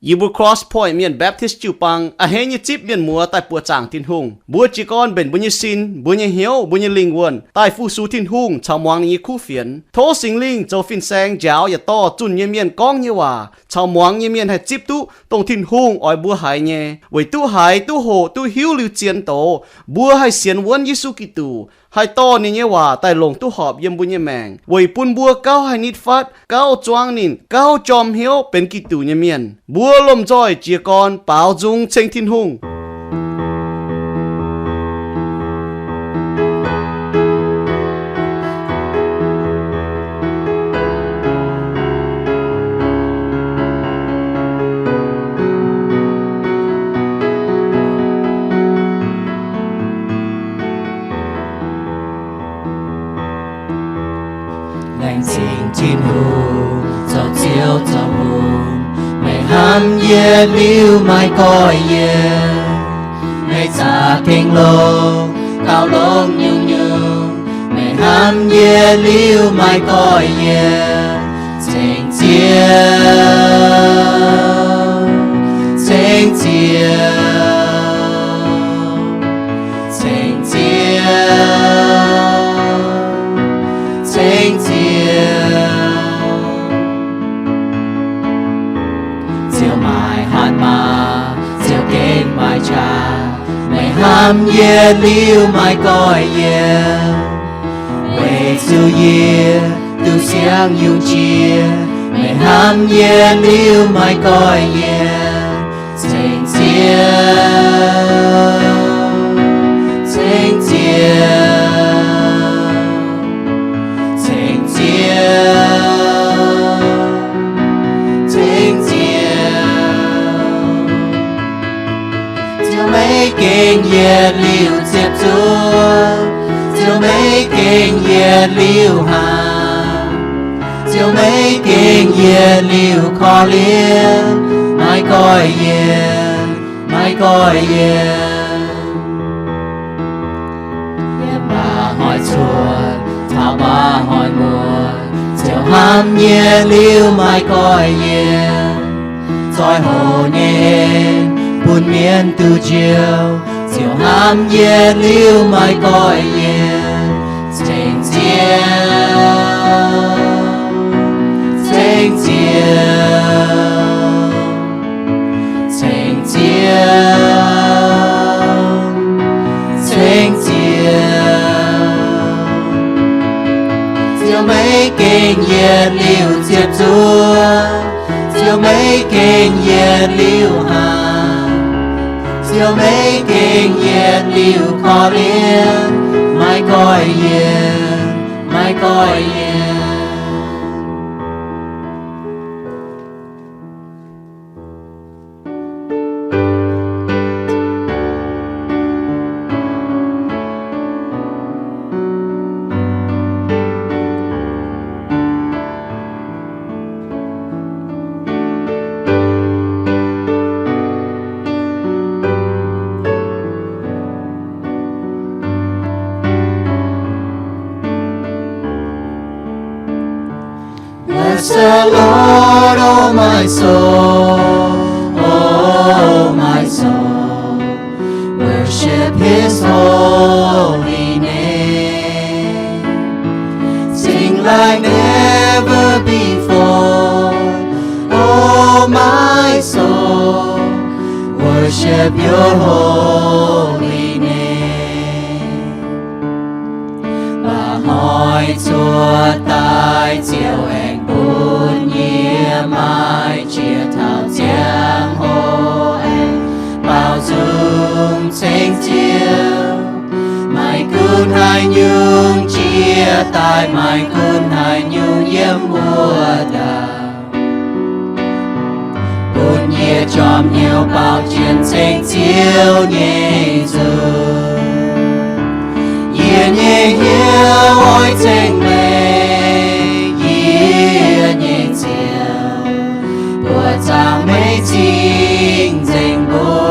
Yie mbuo Cross Point Mienh Baptist jiu-baang a'hneiv nyei zipv mienh muoz daaih buoqc zaangc Tin-Hungh. Mbuo jiez gorn mbenc mbuo nyei sin, mbuo nyei hnyouv, mbuo nyei lingh wuonh daaih fu-sux Tin-Hungh caux muangx ninh nyei kuv fienx. Tov Singx Lingh zoux fin-saeng njaaux yaac dorh zunh nyei mienh gorngv nyei waac caux muangx nyei mienh haih zipv duqv dongh Tin-Hungh oix mbuo haiz nyei, weic duqv haiz, duqv hoqc, duqv hiuv liuz zien doz, mbuo haih sienx wuonv Yesu Giduc, haih dorh ninh nyei waac daaih longc duqv horpc yiem mbuo nyei maengc, weic bun mbuo gauh haih nitv fatv, gauh zuangv ninh, gauh jorm hnyouv benx Giduc nyei mienh. Mbuo lomh nzoih jiez gorn baaux nzung ceng Tin-Hungh. Laengz zingh Tin-Hungh, zoux Ziouv zoux Hungh, meih hnamv yie liuz maiv goiv yie. Meih zaqc tengx longx, gauh longx nyungc-nyungc, meih hnamv yie liuz maiv goiv yie. Ceng Ziouv, ceng Ziouv, ceng Ziouv, ceng Ziouv. Ziouv maaih hatc maaz, Ziouv gengh maaih qaqv, meih hnamv yie liuz maiv goiv yie. Weic zuqc yie duqv siang yungz jiex, meih hnamv yie liuz maiv goiv yie. Ceng Ziouv, ceng Ziouv, ceng Ziouv, ceng Ziouv. Ziouv maiv gengh yietc liuz ziepc zuoqv, Ziouv maiv gengh yietc liuz hnaangx, Ziouv maiv gengh yietc liuz korv-lienh, maiv goiv yie, maiv goiv yie. Yiem mba'hnoi cuotv taux mba'hnoi muotc, Ziouv hnamv yie liuz maiv goiv yie. Zoih hoc nyei en bun mienh duqv njoux, Ziouv hnamv yie liuz maiv goiv yie. Ceng Ziouv, ceng Ziouv, ceng Ziouv, ceng Ziouv. Ziouv maiv gengh yietc liuz ziepc zuoqv, Ziouv maiv gengh yietc liuz hnaangx, Ziouv maiv gengh yietc liuz korv-lienh, maiv goiv yie, maiv goiv yie. Bless the Lord, O my soul, O my soul. Worship his holy name. Sing like never before, O my soul. Worship your holy name. Mba'hnoi cuotv daaih Ziouv aengx bun yie maaih qiex taux ziangh hoc aengx baaux nzung ceng Ziouv. Maaih gunv haaix nyungc jiex daaih, maaih gunv haaix nyungc yiem wuov ndaangc, bun yie jorm hnyouv baaux jienv ceng Ziouv nyei nzung. Yie nyei hnyouv oix ceng meih, yie nyei Ziouv, buoqc zaangc meih cing-nzengc mbuo.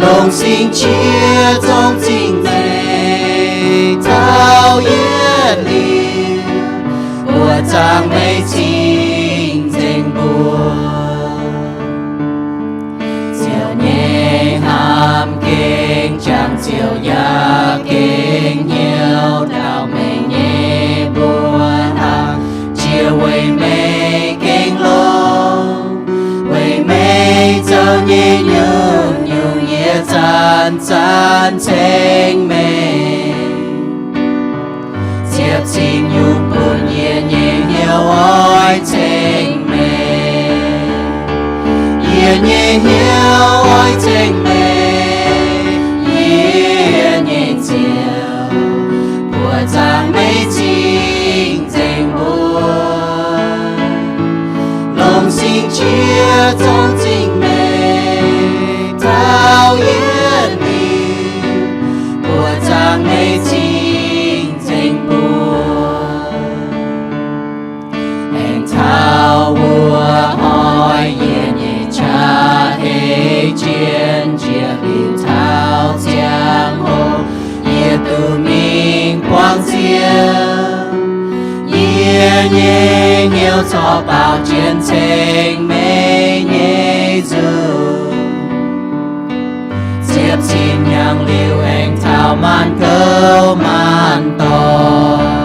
Longc sing qiex zorng cing-nzengc taux yietc liuz, buoqc zaangc meih cing-nzengc mbuo. zanc ceng meih. Ziepc cing nyungc bun yie nyei hnyouv oix ceng meih. Yie nyei hnyouv oix ceng meih, yie nyei Ziouv, buoqc zaangc meih cing-nzengc mbuo. Longc sing qiex zorng cing meih taux yietc liuz, buoqc zaangc meih cing-nzengc mbuo. Aengx taux wuov hnoi yie nyei qaqv hei jien njiec liuz taux ziangh hoc, yie duqv mingh buangh Ziouv. Yie nyei hnyouv corc baaux jiex ceng meih nyei nzunc. Ziepc cing hnyangx liuz aengx taux maanc gouv maanc dorngx.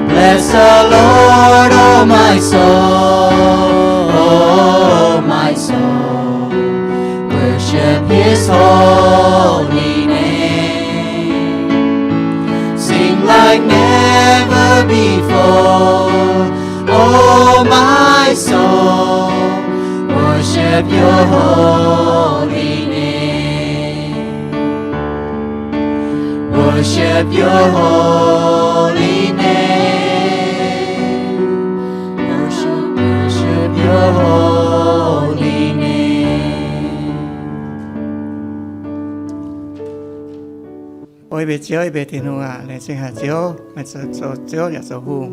Bless the Lord, O my soul, O my soul, worship his holy name. Sing like never before, O my soul, worship your holy name. Worship your holy name. Worship, worship your holy name. O yie mbuo Ziouv, yie mbuo Tin-Hungh aac, laengz zingh haic Ziouv, meih zoux Ziouv yaac zoux hungh.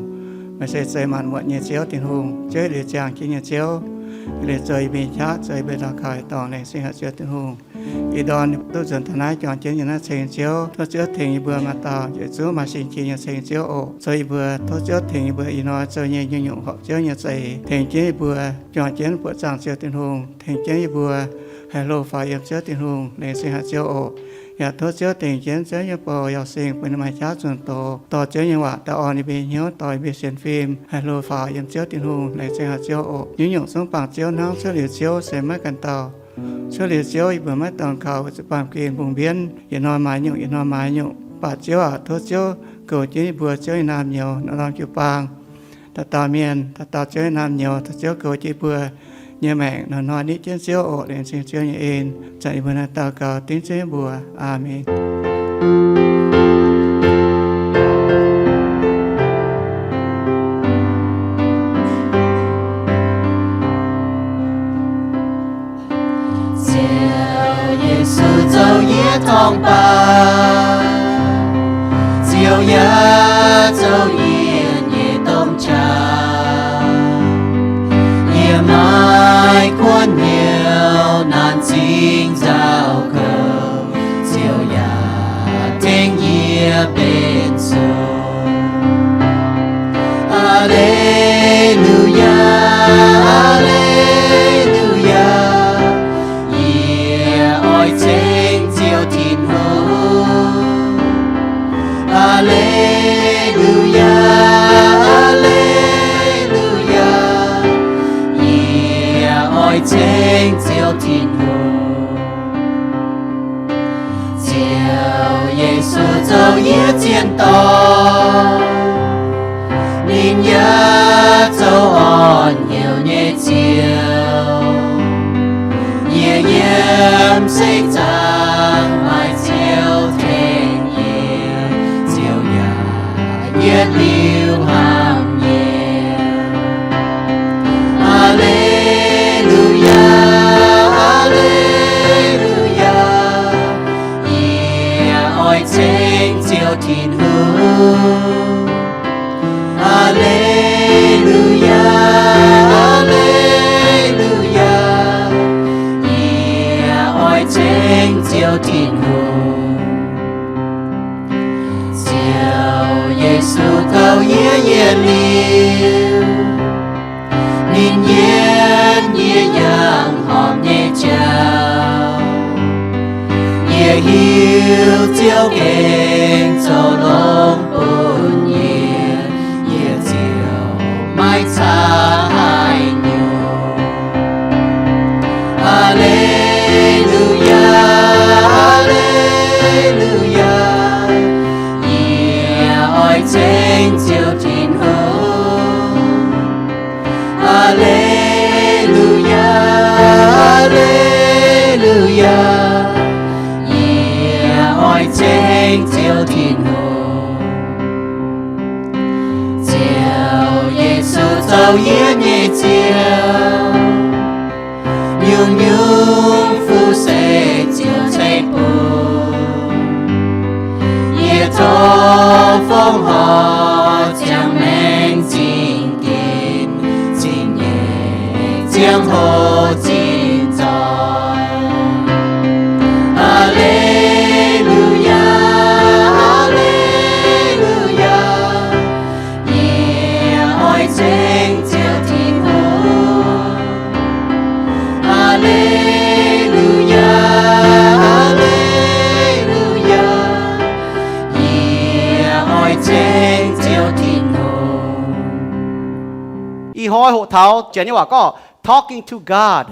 Meih se zeiz maanc muotc nyei Ziouv Tin-Hungh, Ziouv yietc liuz ziangh jienv nyei Ziouv. Yietc liuz zoux yie mbuo nyei qaqv, zoux yie mbuo ndau kaux haaix dorngx. Laengz zingh haic Ziouv Tin-Hungh. Ih ndorm duqv nzuonx taux naaiv juangc jienv yiem naaiv ceng Ziouv, tov Ziouv tengx yie mbuo maaih dauh yietc zungv maaih sin-jiex nyei ceng Ziouv oc. Zoux yie mbuo, tov Ziouv tengx yie mbuo ih hnoi zoux nyei nyungc-nyungc horpc Ziouv nyei za'eix, tengx jienv yie mbuo juangc jienv buoqc zaangc Ziouv Tin-Hungh, tengx jienv yie mbuo haih hlo faaux yiem Ziouv Tin-Hungh. Laengz zingh haic Ziouv oc. Yaac tov Ziouv tengx jienv Ziouv nyei bou Yauh Sing bun ninh maaih qaqv zunh doz dorh Ziouv nyei waac daaih orn yie mbuo nyei hnyouv, dorh yie mbuo sienx fim haih hlo faaux yiem Ziouv Tin-Hungh. Laengz zingh haic Ziouv oc. Nyungc-nyungc zungv bangc Ziouv hnangv. Cuotv liuz Ziouv se maiv ganh dauh. Cuotv liuz Ziouv yie mbuo maiv dorngx kaux weic zuqc baamh gen mbungh mbienv yietc hnoi maaiz nyungc, yietc hnoi maaiz nyungc. Mv baac Ziouv aac, tov Ziouv goux jienv yie mbuo, Ziouv nyei naamh nyouz nor norm jiu-baang, dauh dauh mienh, dauh dauh Ziouv nyei naamh nyouz, tov Ziouv goux jienv yie mbuo nyei maengc, hnoi-hnoi nitv jienv Ziouv oc. Laengz zingh Ziouv nyei en. Zanc yie mbuo naaiv daux gaux dengv Ziouv nyei mbuox. Aamen. Ziouv Yesu zoux yie torngv baac, Ziouv yaac zoux yie nyei domh qaqv. Yie maiv kuonx hnyouv naanc zingh nzauh kouv, Ziouv yaac tengx yie benx sung. Aa^le^lu^yaa, aa^le^lu^yaa, yie oix ceng Ziouv Tin-Hungh. Aa^le^lu^yaa, aa^le^lu^yaa, yie oix ceng Ziouv Tin-Hungh. Ziouv Yesu zoux yie zien dorngx, ninh yaac zoux orn-youh nyei Ziouv. Yie yiem seix zaangc maaih Ziouv tengx yie, Ziouv yaac yietc liuz hnamv yie. Aa^le^lu^yaa, aa^le^lu^yaa, yie oix ceng Ziouv Tin-Hungh. Aa^le^lu^yaa, aa^le^lu^yaa, yie oix ceng Ziouv Tin-Hungh. Ziouv Yesu goux yie yietc liuz, ninh yienv yie yangh horpc nyei jauv. Yie hiuv Ziouv gengh zoux longx bun yie, yie ziouc maiv caux haaix nyungc. Aa^le^lu^yaa, Ziouv Tin-Hungh, Ziouv Yesu zoux yie nyei Ziouv, nyungc-nyungc fuqv se Ziouv ceix bun. Yie tov fongc horc ziangh maengc zingh ginx, zingh nyeic ziangh hoc zinh zoih. Aa^le^lu^yaa, aa^le^lu^yaa, yie oix ceng Ziouv Tin-Hungh. Aa^le^lu^yaa, aa^le^lu^yaa, yie oix ceng Ziouv Tin-Hungh. Ih hnoi hoqc taux janx nyei waac gorngv Talking to God,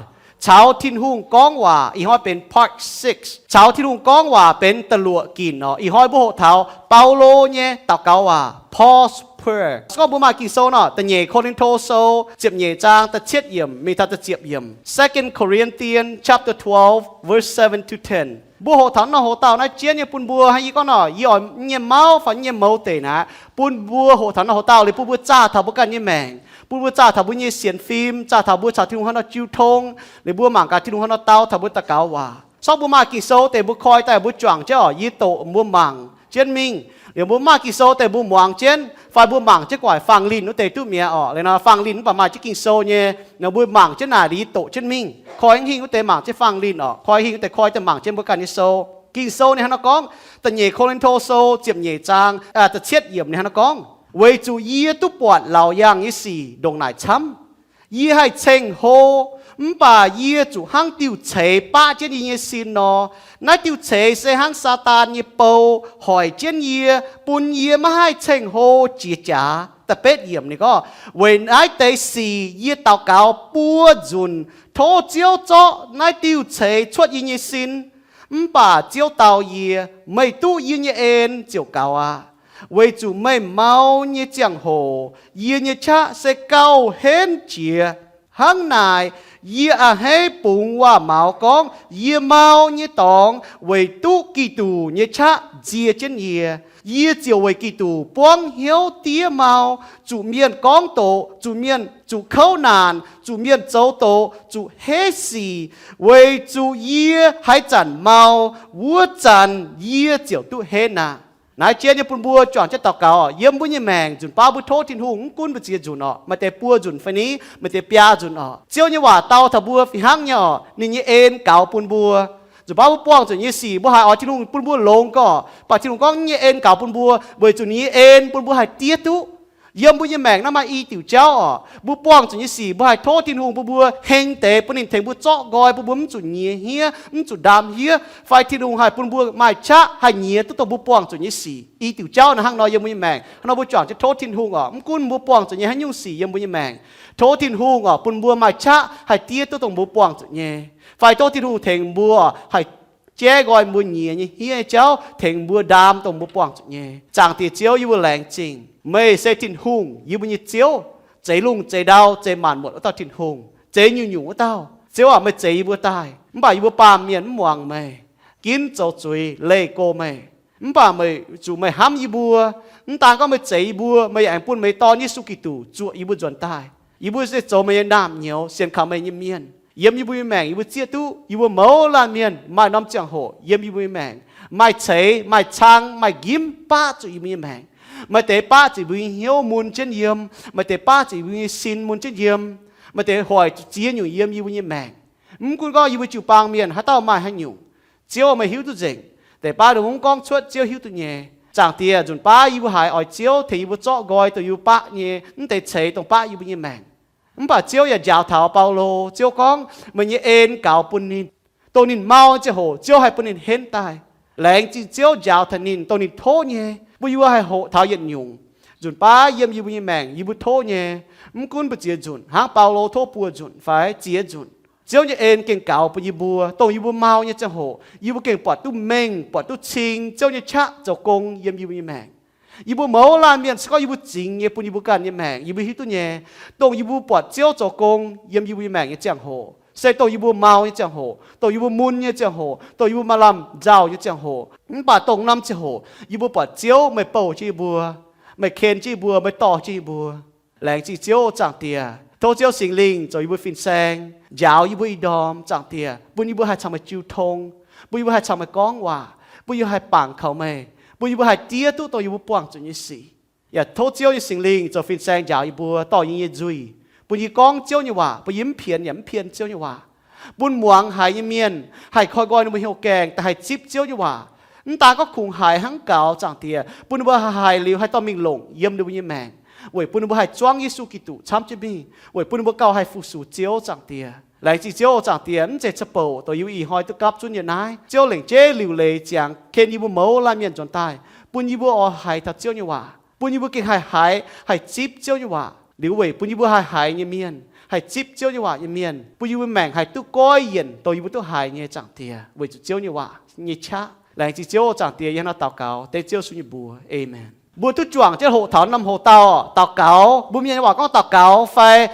caux Tin-Hungh gorngv waac. Ih hnoi benx part six, caux Tin-Hungh gorngv waac benx da'luoqc ginc oc. Ih hnoi mbuo hoqc taux Baulo nyei daux gaux waac, Paul's prayer. Se gorngv mbuo maaih Ging-Sou nor, da'nyeic Ko^lin^to Sou ziepc nyeic zaang da'cietv yiemc mingh taux da'ziepc yiemc, Second Corinthians chapter twelve, verse seven to ten. Mbuo hoqc taux nor, hoc dauh naaiv jienv nyei bun mbuo hnangv yie gorngv nor, yie oix nyei mauv fai nyei mouz deic naaiv bun mbuo hoqc taux nor, hoc dauh liuz bun mbuo zaah taux mbuo ganh nyei maengc, bun mbuo zaah taux mbuo nyei sienx fim, zaah taux mbuo caux Tin-Hungh haaix nor jiu tong, liuz mbuo mangc gaax Tin-Hungh haaix nor dau taux mbuo daux gaux waac. Se gorngv mbuo maaih Ging-Sou deix mbuo koi daaih mbuo juangc jienv oc. Yie doqc mbuo mangc jienv mingh. Liuz mbuo maaih Ging-Sou deix mbuo muangx jienv fai mbuo mangc jienv gu'nguaaic fangx linh wuov deix duqv mi'aqv oc. Liuz nor fangx linh mv baac maaih jienv Ging-Sou nyei, nor mbuo mangc jienv naaic liuz yie doqc jienv mingh. Koi hingh wuov deix mangc jienv fangx linh oc. Koi hingh wuov deix koi daaih mangc jienv mbuo ganh nyei sou. Ging-Sou ninh hnangv naaiv gorngv, da'nyeic Ko^lin^to Sou ziepc nyeic zaang da'cietv yiemc ninh hnangv naaiv gorngv, Weic zuqc yie duqv buatc laauc yaangh nyei sic ndongc naaic camv. Yie haih ceng-hlo, mv baac yie zuqc hnangv diuh ceix baqv jienv yie nyei sin nor. Naaiv diuh ceix se hnangv Saadaan nyei bou hoic jienv yie, bun yie maiv haih ceng-hlo jiex jaax. Da'betv yiemc ninh gorngv, Weic naaiv deix sic yie daux gaux buo nzunc, tov Ziouv zorqv naaiv diuh ceix cuotv yie nyei sin. Mv baac Ziouv dau yie, Meih duqv yie nyei en ziouc gaux aqv. Weic zuqc meih mau nyei ziangh hoc yie nyei qaqv se gauh henv jiex. Hnangv naaic, yie a'hneiv bungx waac-maux gorngv yie mau nyei dorngx weic duqv Giduc nyei qaqv nzie jienv yie. Yie ziouc weic Giduc buangv hnyouv diev mau, zuqc mienh gorngv doqc, zuqc mienh zuqc kouv naanc, zuqc mienh zoux doqc, zuqc heiv sic, weic zuqc yie haaix zanc mau, wuov zanc yie ziouc duqv henv aqv. Naaiv jienv nyei bun mbuo juangc jienv daux gaux. Yiem mbuo nyei maengc nzunc baav mbuo tov Tin-Hungh, mv gunv mbu'ziex nzunc oc, maaih deix buo nzunc fai ni, maaih deix biaa nzunc oc, Ziouv nyei waac dau taux mbuo fih hnangv nyei oc. Ninh nyei en gaux bun mbuo. Nzunc baav mbuo buangh zuqc nyei sic mbuo haiz oix Tin-Hungh bun mbuo longx gorqv, mv baac Tin-Hungh gorngv nyei en gaux bun mbuo weic zuqc ninh nyei en bun mbuo haih diev duqv. Yiem mbuo nyei maengc naaiv maaih i diuc jauv oc. Mbuo buangh zuqc nyei sic mbuo haih tov Tin-Hungh bun mbuo heng deix, bun ninh tengx mbuo zorqv nqoi, bun mbuo mv zuqc nyiex hniev, mv zuqc ndaam hniev, fai Tin-Hungh haih bun mbuo maaih qaqv haih nyiex duqv dongh mbuo buangh zuqc nyei sic. I diuc jauv naaiv hnangv nor yiem mbuo nyei maengc. Hnangv nor mbuo juangc jienv tov Tin-Hungh oc. Mv gunv mbuo buangh zuqc nyei haaix nyungc sic yiem mbuo nyei maengc, tov Tin-Hungh oc bun mbuo maaih qaqv haih diev duqv dongh mbuo buangh zuqc nyei. Fai tov Tin-Hungh tengx mbuo haih jaiv nqoi mbuo nyiex nyei hniev nyei jauv, tengx mbuo ndaam dongh mbuo buangh zuqc nyei. Zaangc Diex Ziouv, yie mbuo laengz zingh meih se Tin-Hungh, yie mbuo nyei Ziouv, zeix lungh zeix ndau, zeix maanc muotc wuov dauh Tin-Hungh, zeix nyungc-nyungc wuov dauh. Ziouv aac, meih zeix yie mbuo daaih, mv baac yie mbuo baamh mienh mv muangx meih, ginv zoux zuiz leih go meih. Mv baac meih zuqc meih hnamv yie mbuo. Mv daan gorngv meih zeix yie mbuo, meih yaac aengx bun meih Dorn, Yesu Giduc, zuoqc yie mbuo nzuonx daaih. Yie mbuo se zoux meih nyei naamh nyouz, sienx kaux meih nyei mienh. Yiem yie mbuo nyei maengc yie mbuo zieqv duqv yie mbuo mouz laanh mienh maaih norm ziangh hoc yiem yie mbuo nyei maengc maaih ceix, maaih cang, maaih nqimv baqv zuqc yie mbuo nyei maengc. Maaih deix baqv zuqc yie mbuo nyei hnyouv mun jienv yiem. Maaih deix baqv zuqc yie mbuo nyei sin mun jienv yiem. Maaih deix hoic zuqc ziex nyungc yiem yie mbuo nyei maengc. Mv gunv gorngv yie mbuo jiu-baang mienh haaix dauh maaih haaix nyungc, Ziouv meih hiuv duqv nzengc. Deix baav ninh mbuo mv gorngv cuotv, Ziouv hiuv duqv nyei. Zaangc Diex, nzunc baav yie mbuo haiz oix Ziouv tengx yie mbuo zorqv nqoi dongh yie mbuo baqv nyei, mv deix ceix dongh baqv yie mbuo nyei maengc. Mv baac Ziouv yaac njaaux taux Baulo. Ziouv gorngv meih nyei en gaux bun ninh, dongh ninh mau ziangh hoc Ziouv haih bun ninh henv daaih. Laengz zingh Ziouv njaaux taux ninh dongh ninh tov nyei, bun yie mbuo haih hoqc taux yietc nyungc. Nzunc baav yiem yie mbuo nyei maengc yie mbuo tov nyei, mv gunv mbu'ziex nzunc, hnangv Baulo tov buo nzunc fai ziex nzunc, Ziouv nyei en gengh gaux bun yie mbuo, dongh yie mbuo mau nyei ziangh hoc yie mbuo gengh buatc duqv mengh, buatc duqv cing Ziouv nyei qaqv zoux gong yiem yie mbuo nyei maengc. Yie mbuo mouz laanh mienh, se gorngv yie mbuo zingx nyei bun yie mbuo ganh nyei maengc, yie mbuo hiuv duqv nyei, dongh yie mbuo buatc Ziouv zoux gong yiem yie mbuo nyei maengc nyei ziangh hoc, se dongh yie mbuo mau nyei ziangh hoc, dongh yie mbuo mun nyei ziangh hoc, dongh yie mbuo maaih lamh nzauh nyei ziangh hoc. Mv baac dongh norm ziangh hoc yie mbuo buatc Ziouv meih bouh jienv yie mbuo, meih ken jienv yie mbuo, meih dorh jienv yie mbuo. Laengz zingh Ziouv, Zaangc Diex. Tov Ziouv Singx Lingh zoux yie mbuo fin-saeng, njaaux yie mbuo ih ndorm, Zaangc Diex, bun yie mbuo haih caux meih jiu tong, bun yie mbuo haih caux meih gorngv waac, bun yie mbuo haih bangc kaux meih, bun yie mbuo haih diev duqv dongh yie mbuo buangh zuqc nyei sic. Yaac tov Ziouv nyei Singx Lingh zoux fin-saeng njaaux yie mbuo, dorh yie nyei nzuih, bun yie gorngv Ziouv nyei waac, bun yie mv pienx yaac mv pien Ziouv nyei waac, bun muangx haiz nyei mienh haih koi nqoi ninh mbuo hnyouv gaengh daaih haih zipv Ziouv nyei waac. Mv daan gorngv kungx haiz hnangv gaux, Zaangc Diex, bun ninh mbuo haiz liuz haih dorh mingh longc yiem ninh mbuo nyei maengc, weic bun ninh mbuo haih zuangv Yesu Giduc camv jienv mingh, weic bun ninh mbuo gauh haih fu-sux Ziouv, Zaangc Diex. Laengz zingh Ziouv, Zaangc Diex, mv zeiz ca'bouc dongh yie mbuo ih hnoi duqv gapv zunv nyei naaiv. Ziouv lengc jeiv liuc leiz ziangx ken yie mbuo mouz laanh mienh nzuonx daaih, bun yie mbuo oix haiz taux Ziouv nyei waac, bun yie mbuo gengh haih haiz, haih zipv Ziouv nyei waac liuz, weic bun yie mbuo haih haiz nyei mienh, haih zipv Ziouv nyei waac nyei mienh, bun yie mbuo maengc haih duqv goiv yienc dongh yie mbuo duqv haiz nyei, Zaangc Diex, weic zuqc Ziouv nyei waac nyei qaqv. Laengz zingh Ziouv, Zaangc Diex, yie hnangv naaiv daux gaux dengv Ziouv Yesu nyei mbuox. Aamen. Mbuo duqv juangc jienv hoqc taux norm hoqc dauh daux gaux, mbuo Mienh nyei waac gorngv daux gaux fai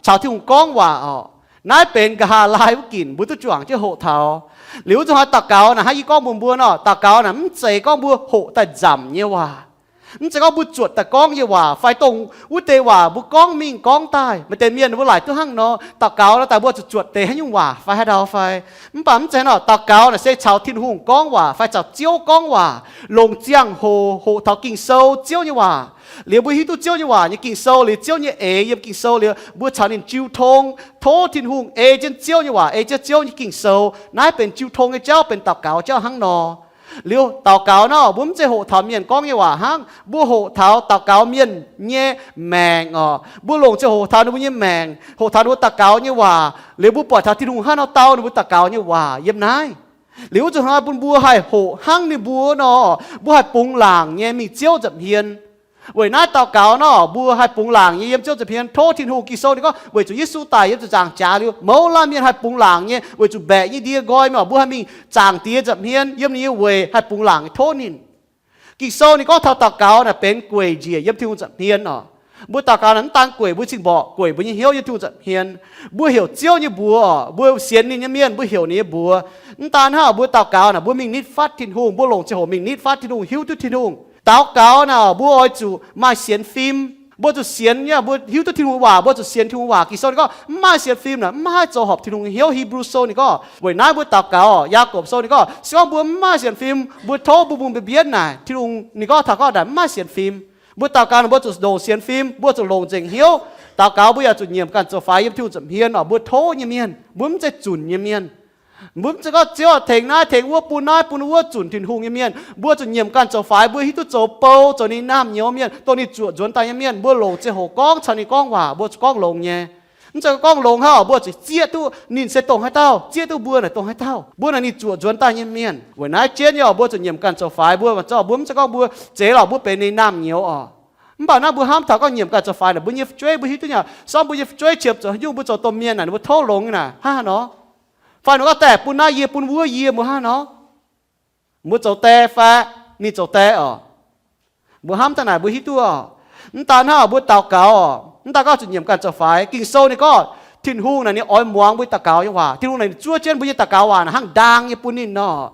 caux Tin-Hungh gorngv waac orqc. Naaiv benx nqa'haav laai wuov ginc mbuo duqv juangc jienv hoqc taux. Liuz wuov zanc hnoi daux gaux naaic, hnangv yie gorngv mbuox mbuo nor, daux gaux naaic mv zeiz gorngv mbuo hoqc daaih nzamc nyei waac, mv zeiz gorngv mbuo zuotc daaih gorngv nyei waac fai dongh wuov deix waac mbuo gorngv mingh gorngv daaih. Maaih deix mienh ninh mbuo laaic duqv hnangv nor, daux gaux nor daaih mbuo zuqc zuotc deix haaix nyungc waac fai haaix ndau fai. Mv baac mv zeiz nor, daux gaux naaic se caux Tin-Hungh gorngv waac fai caux Ziouv gorngv waac, longc ziangh hoc hoqc taux Ging-Sou, Ziouv nyei waac. Liuz mbuo hiuv duqv Ziouv nyei waac nyei Ging-Sou liuz, Ziouv nyei eix yiem Ging-Sou liuz, mbuo caux ninh jiu tong, tov Tin-Hungh ei jienv Ziouv nyei waac, ei jienv Ziouv nyei Ging-Sou. Naaiv benx jiu tong nyei jauv, benx daux gaux jauv hnangv nor. Liuz daux gaux nor, mbuo mv zeiz hoqc taux mienh gorngv nyei waac hnangv, mbuo hoqc taux daux gaux mienh nyei maengc orqc. Mbuo longc ziangh hoc hoqc taux ninh mbuo nyei maengc, hoqc taux ninh mbuo daux gaux nyei waac liuz, mbuo buatc taux Tin-Hungh hnangv nor dau ninh mbuo daux gaux nyei waac yiem naaiv. Liuz wuov zanc hnoi bun mbuo haih hoqc hnangv ninh mbuo nor, mbuo haih bungx laangc nyei mingh Ziouv nza'hmien. Weic naaiv daux gaux nor, mbuo haih bungx laangc nyei yiem Ziouv nza'hmien, tov Tin-Hungh. Ging-Sou ninh gorngv weic zuqc Yesu daic yiem ziepc nzaangc jaax liuz, mouz laanh mienh haih bungx laangc nyei weic zuqc mbaeqc nyei ndie nqoi mingh, mbuo haih mingh zaangc Diex nza'hmien yiem ninh nyei weic haih bungx laangc nyei tov ninh. Ging-Sou ninh gorngv taux daux gaux naaic benx gueic njiec yiem Tin-Hungh nza'hmien orqc. Mbuo daux gaux naaic mv daan gueic mbuo cing-mborqc, gueic mbuo nyei hnyouv yiem Tin-Hungh nza'hmien. Mbuo heuc Ziouv nyei mbuox orqc, mbuo sienx ninh nyei mienh mbuo heuc ninh nyei mbuox. Mv daan hnangv, mbuo daux gaux naaic mbuo mingh nitv fatv Tin-Hungh, mbuo longc ziangh hoc mingh nitv fatv Tin-Hungh, hiuv duqv Tin-Hungh. Daux gaux naaic mbuo oix zuqc maaih sienx fim. Mbuo zuqc sienx nyei, mbuo hiuv duqv Tin-Hungh waac, mbuo zuqc sienx Tin-Hungh waac. Ging-Sou ninh gorngv mv maaih sienx fim naaic mv haih zoux horpc Tin-Hungh nyei hnyouv. Hebrew sou ninh gorngv. Weic naaiv mbuo daux gaux, Yaagorpc sou ninh gorngv se gorngv mbuo mv maaih sienx fim, mbuo tov mbuo mbungh mbienv naaic, Tin-Hungh ninh gorngv taux gorngv naaic mv maaih sienx fim. Mbuo daux gaux naaic mbuo zuqc longc sienx fim, mbuo zuqc longc nzengc hnyouv. Daux gaux mbuo yaac zuqc nyiemc ganh zoux faix yiem Tin-Hungh nza'hmien orqc, mbuo tov nyei mienh, mbuo mv zeiz zunc nyei mienh. Mbuo mv zeiz gorngv Ziouv tengx naaiv tengx wuov, bun naaiv bun wuov, zunc Tin-Hungh nyei mienh. Mbuo zuqc nyiemc ganh zoux faix, mbuo hiuv duqv zoux bou, zoux ninh naamh nyouz mienh, dongh ninh zuoqc nzuonx daaih nyei mienh. Mbuo longc ziangh hoc gorngv caux ninh gorngv waac, mbuo zuqc gorngv longx nyei. Mv zeiz gorngv longx hnangv orqc, mbuo zuqc zieqv duqv ninh se dongh haaix dauh, zieqv duqv mbuo naaic dongh haaix dauh. Mbuo naaic ninh zuoqc nzuonx daaih nyei mienh. Weic naaiv jienv nyei orqc, mbuo zuqc nyiemc ganh zoux faix. Mbuo mv zeiz gorngv mbuo zeiz lorqc, mbuo benx ninh naamh nyouz orqc. Mv baac naaiv mbuo hnamv taux gorngv nyiemc ganh zoux faix naaic, mbuo nyei fu'jueiv mbuo hiuv duqv nyei, se gorngv mbuo nyei fu'jueiv qiemx zoux haaix nyungc, mbuo zoux domh mienh naaic, ninh mbuo tov longx nyei naaic, hnangv haaix nor? Fai ninh gorngv daaih bun naaiv yie, bun wuov yie, mbuo hnangv haaix nor? Mbuo zoux die fai ninh zoux die orqc? Mbuo hnamv daaih naaic mbuo hiuv duqv orqc. Mv daan hnangv, mbuo daux gaux orqc, mv daan gorngv zuqc nyiemc ganh zoux faix. Ging-Sou ninh gorngv Tin-Hungh naaic ninh oix muangx mbuo daux gaux nyei waac. Tin-Hungh naaic ninh zuov jienv mbuo nyei daux gaux waac naaic hnangv ndaang nyei bun ninh nor.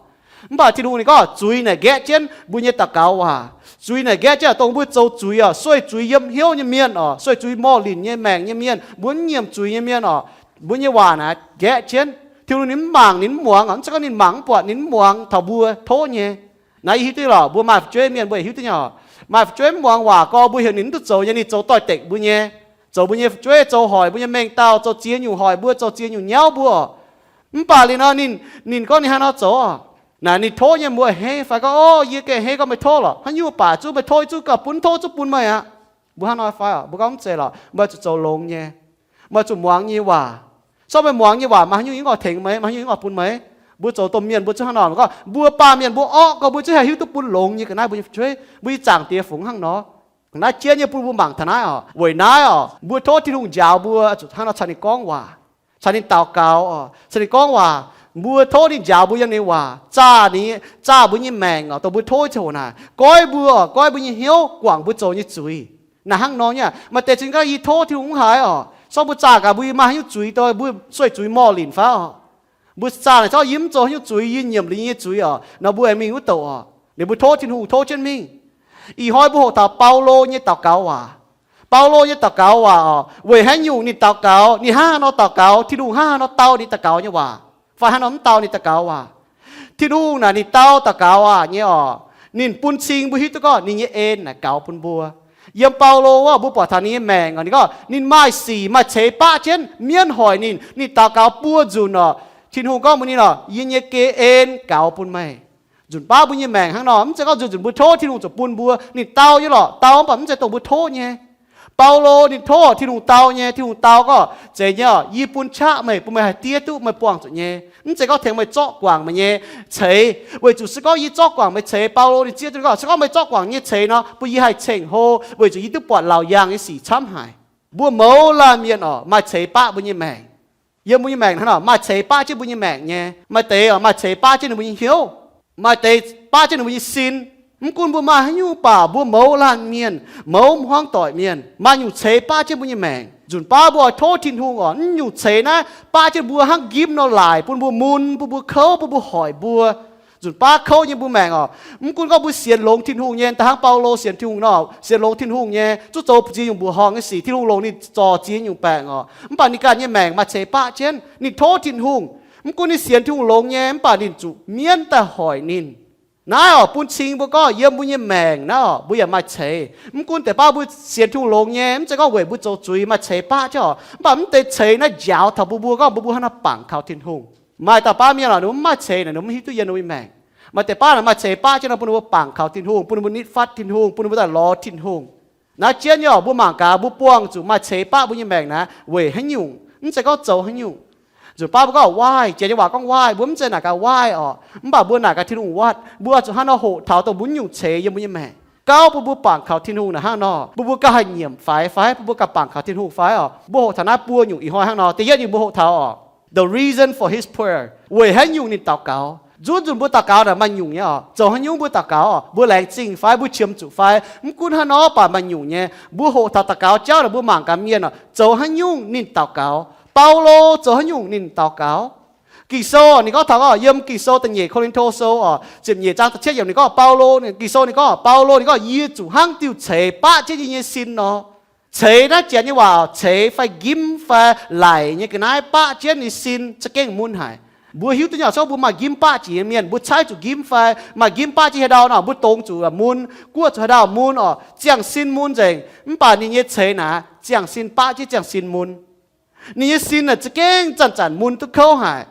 Mv baac Tin-Hungh ninh gorngv zuiz naaic nqaeqv jienv mbuo nyei daux gaux waac. Zuiz naaic nqaeqv jienv dongh mbuo zoux zuiz orqc, sueih zuiz yiem hnyouv nyei mienh orqc, sueih zuiz morh linc nyei maengc nyei mienh, mbuo mv nyiemc zuiz nyei mienh orqc, mbuo nyei waac naaic nqaeqv jienv. Tin-Hungh ninh mv mangc, ninh mv muangx orqc. Mv zeiz gorngv ninh mangc mv buatc, ninh mv muangx taux mbuo tov nyei. Naaiv yie hiuv duqv lorqc, mbuo maaih fu'jueiv mienh mbuo yaac hiuv duv nyei orqc. Maaih fu'jueiv mv muangx waac gorx, mbuo heuc ninh mv duqv zoux nyei, ninh zoux doix-dekc mbuo nyei, zoux mbuo nyei fu'jueiv, zoux hoic mbuo nyei mengh dauh, zoux ziex nyungc hoic mbuo, zoux ziex nyungc nyauv mbuo orqc. Mv baac liuz nor ninh, ninh gorngv ninh hnangv haaix nor zoux orqc? Naaic ninh tov nyei mbuo a'hneiv fai gorngv, O, yie gengh a'hneiv gorngv meih tov lorqc. Haaix nyungc baac zuqc meih tov, zuqc gauh bun, tov zuqc bun meih aqv. Mbuo hnangv nor fai orqc? Mbuo gorngv mv zeiz lorqc. Mbuo zuqc zoux longx nyei. Meih zuqc muangx yie nyei waac. Se gorngv meih muangx yie nyei waac, maaih haaix nyungc yie oix tengx meih, maaih haaix nyungc yie oix bun meih. Mbuo zoux domh mienh mbuo zuqc hnangv nor gorngv, mbuo baamh mienh mbuo orqv gorx mbuo zuqc haih hiuv duqv bun longx nyei ga'naaiv mbuo nyei fu'jueiv, mbuo nyei Zaangc Diex fungx hnangv nor. Naaiv jienv nyei bun mbuo mangc taux naaiv orqc. Weic naaiv orqc, mbuo tov Tin-Hungh njaaux mbuo zuqc hnangv nor caux ninh gorngv waac, caux ninh daux gaux orqc, caux ninh gorngv waac. Mbuo tov ninh njaaux mbuo yiem ninh waac, zaah ninh, zaah mbuo nyei maengc orqc, dongh mbuo tov ziangh hoc naaic goiv mbuo orqc, goiv mbuo nyei hnyouv, guangc mbuo zoux nyei zuiz. Naaiv hnangv nor nyei. Maaih deix zingh gaax yie tov Tin-Hungh mv haiz orqc, Zorqv mbuo zaah gaax, mbuo yie maaih haaix nyungc zuiz daaih, mbuo sueih zuiz morh linc fai oc? Mbuo zaah naaic, zorqv yie mv zoux haaix nyungc zuiz, yie nyiemc liuz nyei zuiz oc, nor mbuo aengx mingh wuov douc oc. Liuz mbuo tov Tin-Hungh tov jienv mingh. Ih hnoi mbuo hoqc taux Baulo nyei daux gaux waac. Baulo nyei daux gaux waac oc, weic haaix nyungc ninh daux gaux, ninh hnangv haaix nor daux gaux, Tin-Hungh hnangv haaix nor dau ninh daux gaux nyei waac, fai hnangv nor mv dau ninh daux gaux waac. Tin-Hungh naaic ninh dau daux gaux waac nyei oc, ninh bun cing mbuo hiuv duqv gorngv ninh nyei en naaic gaux bun mbuo. Yiem Baulo wuov mbuo buatc taux ninh nyei maengc oc, ninh gorngv ninh maaih sic maaih ceix baqv jienv mienv hoic ninh, ninh daux gaux buo nzunc oc, Tin-Hungh gorngv mbuox ninh oc, yie nyei en gaux bun meih. Nzunc baav mbuo nyei maengc hnangv nor, mv zeiz gorngv nzunc nzunc mbuo tov Tin-Hungh zuqc bun mbuo. Ninh dau nyei lorqc, dau mv baac mv zeiz dongh mbuo tov nyei. Baulo ninh tov Tin-Hungh dau nyei, Tin-Hungh dau gorngv, zeiz nyei oc, yie bun qaqv meih, bun meih haih diev duqv meih buangh zuqc nyei. Mv zeiz gorngv tengx meih zorqv guangc meih nyei ceix, weic zuqc se gorngv yie zorqv guangc meih ceix, Baulo ninh zieqv duqv gorngv, se gorngv meih zorqv guangc nyei ceix nor, bun yie haih ceng-hlo, weic zuqc yie duqv buatc laauc yaangh nyei sic camv haic. Mbuo mouz laanh mienh oc, maaih ceix baqv mbuo nyei maengc. Yiem mbuo nyei maengc hnangv nor, maaih ceix baqv jienv mbuo nyei maengc nyei. Maaih deix maaih ceix baqv jienv ninh mbuo nyei hnyouv, maaih deix baqv jienv ninh mbuo nyei sin. Mv gunv mbuo maaih haaix nyungc baac, mbuo mouz laanh mienh, mouz hmuangv doic mienh, maaih nyungc ceix baqv jienv mbuo nyei maengc. Nzunc baav mbuo oix tov Tin-Hungh oc, naaiv nyungc ceix naaiv baqv jienv mbuo hnangv nqimv nor laic bun mbuo mun, bun mbuo kouv, bun mbuo hoic mbuo. Nzunc baav kouv nyei mbuo maengc oc. Mv gunv gorngv mbuo sienx longx Tin-Hungh nyei, da'hnangv Baulo sienx Tin-Hungh nor, sienx longx Tin-Hungh nyei, zungv zoux ziex nyungc mbuoqc horngc nyei sic, Tin-Hungh longc ninh zorc ziex nyungc baengc oc. Mv baac ninh ganh nyei maengc maaih ceix baqv jienv. Ninh tov Tin-Hungh, mv gunv ninh sienx Tin-Hungh longx nyei, mv baac ninh zuqc mienv daaih hoic ninh. Naaiv oc, bun cing mbuo gorngv yiem mbuo nyei maengc naaiv oc, mbuo yaac maaih ceix. Mv gunv deix baav mbuo sienx Tin-Hungh longx nyei, mv zeiz gorngv weic mbuo zoux zuiz maaih ceix baqv jienv oc, mv baac mv deix ceix naaiv njaaux taux mbuo, mbuo gorngv mbuo, mbuo hnangv naaiv bangc kaux Tin-Hungh. Maaih dauh baav mienh oc, ninh mbuo mv maaih ceix naaic, ninh mbuo mv hiuv duqv yiem ninh mbuo nyei maengc. Maaih deix baav naaic maaih ceix baqv jienv nor, bun ninh mbuo bangc kaux Tin-Hungh, bun ninh mbuo nitv fatv Tin-Hungh, bun ninh mbuo daaih lorz Tin-Hungh. Naaiv jienv nyei oc, mbuo mangc gaax, mbuo buangh zuqc maaih ceix baqv mbuo nyei maengc naaic weic haaix nyungc, mv zeiz gorngv zoux haaix nyungc. Nzunc baav mbuo gorngv waaih, jiex nyei waac gorngv waaih, mbuo mv zeiz naaic gaax waaih oc, mv baac mbuo naaic gaax Tin-Hungh wuov, mbuo zuqc hnangv nor hoqc taux dongh mbuo nyungc ceix yiem mbuo nyei maengc. Gauh bun mbuo bangc kaux Tin-Hungh naaic hnangv nor, bun mbuo gauh haih nyiemc faix fai bun mbuo gauh bangc kaux Tin-Hungh fai oc. Mbuo hoqc taux naaiv buo nyungc ih hnoi hnangv nor. Da'yietv nyungc mbuo hoqc taux oc, the reason for his prayer, weic haaix nyungc ninh daux gaux. Nzunc nzunc mbuo daux gaux naaic maaih nyungc nyei oc. Zoux haaix nyungc mbuo daux gaux oc, mbuo laengz zingh fai mbuo qiemx zuqc fai mv gunv haaix nor baac maaih nyungc nyei. Mbuo hoqc taux daux gaux jauv naaic mbuo mangc gaax mienh oc, zoux haaix nyungc ninh daux gaux. Baulo zoux haaix nyungc ninh daux gaux. Ging-Sou ninh gorngv taux oc, yiem Ging-Sou da'nyeic Ko^lin^to Sou oc, ziepc nyeic zaang da'cietv yiemc ninh gorngv Baulo, Ging-Sou ninh gorngv, Baulo ninh gorngv, yie zuqc hnangv diuh ceix baqv jienv yie nyei sin nor. Ceix naaiv janx nyei waac, ceix fai nqimv fai laic nyei ga'naaiv baqv jienv ninh sin za'gengh mun haic. Mbuo hiuv duqv nyei oc, se gorngv mbuo maaih nqimv baqv jiex nyei mienh, mbuo caaiv zuqc nqimv fai maaih nqimv baqv jienv haaix ndau nor, mbuo dongz zuqc mun, guoqv zuqc haaix ndau mun oc, ziangh sin mun nzengc. Mv baac ninh nyei ceix naaic ziangh sin baqv jienv ziangh sin mun. Ninh nyei sin naaic za'gengh zanc-zanc mun duqv kouv haic.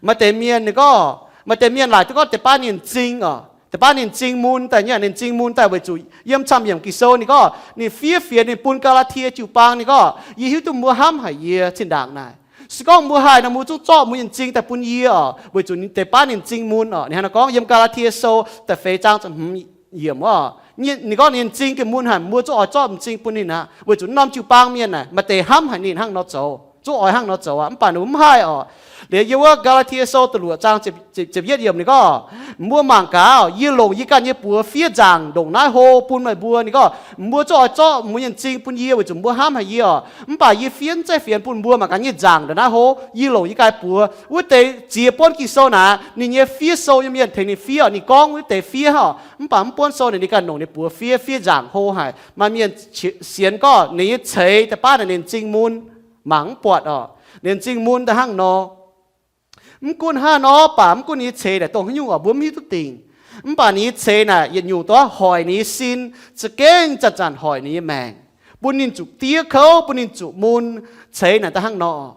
Maaih deix mienh ninh gorngv, maaih deix mienh laaic duqv gorngv deix baav ninh m'zing oc, deix baav ninh m'zing mun daaih nyei, ninh m'zing mun daaih weic zuqc yiem camv yiemc Ging-Sou ninh gorngv, ninh fiev fienx ninh bun Gaa^laa^tie jiu-baang ninh gorngv, yie hiuv duqv mbuo hnamv haic yie zinh ndaangc naaic. Se gorngv mbuo haih nor, mbuo zungv zorqv mbuo nyei m'zing daaih bun yie oc, weic zuqc deix baav ninh m'zing mun oc. Ninh hnangv naaiv gorngv yiem Gaa^laa^tie Sou da'feix zaang ziepc hmz yiemc oc. Ninh gorngv ninh m'zing gengh mun haic, mbuo zungv oix zorqv m'zing bun ninh aqv, weic zuqc norm jiu-baang mienh naaic maaih deix hnamv haic ninh hnangv nor zoux, zungv oix hnangv nor zoux aqv. Mv baac ninh mbuo mv haih oc. Liuz yiem wuov Gaa^laa^tie Sou da'luoqc zaang ziepc yietv yiemc ninh gorngv, mbuo mangc gaax oc, yie longc yie ganh nyei buoz fiev nzaangc ndongc naaiv hlo bun meih mbuo. Ninh gorngv, mbuo zungv oix zorqv mbuo nyei m'zing bun yie weic zuqc mbuo hnamv haic yie oc. Mv baac yie fiev mv zeiz fienx bun mbuo mangc gaax nyei nzaangc ndongc naaiv hlo, yie longc yie ganh buoz. Wuov deix ziex buonv Ging-Sou naaic, ninh nyei fiev sou nyei mienh tengx ninh fiev oc, ninh gorngv wuov deix fiev oc. Mv baac mv buonv sou naaic ninh ganh longc ninh buoz fiev, fiev nzaangc hlo haic. Maaih mienh sienx gorngv ninh nyei ceix da'baav naaic ninh m'zing mun, mangc mv buatc oc, ninh m'zing mun daaih hnangv nor. Mv gunv hnangv nor baac mv gunv ninh nyei ceix naaic dongh haaix nyungc oc, mbuo mv hiuv duqv dingc. Mv baac ninh nyei ceix naaic yietc nyungc duqv hoic ninh nyei sin, za'gengh zanc-zanc hoic ninh nyei maengc, bun ninh zuqc diev kouv, bun ninh zuqc mun. Ceix naaic daaih hnangv nor.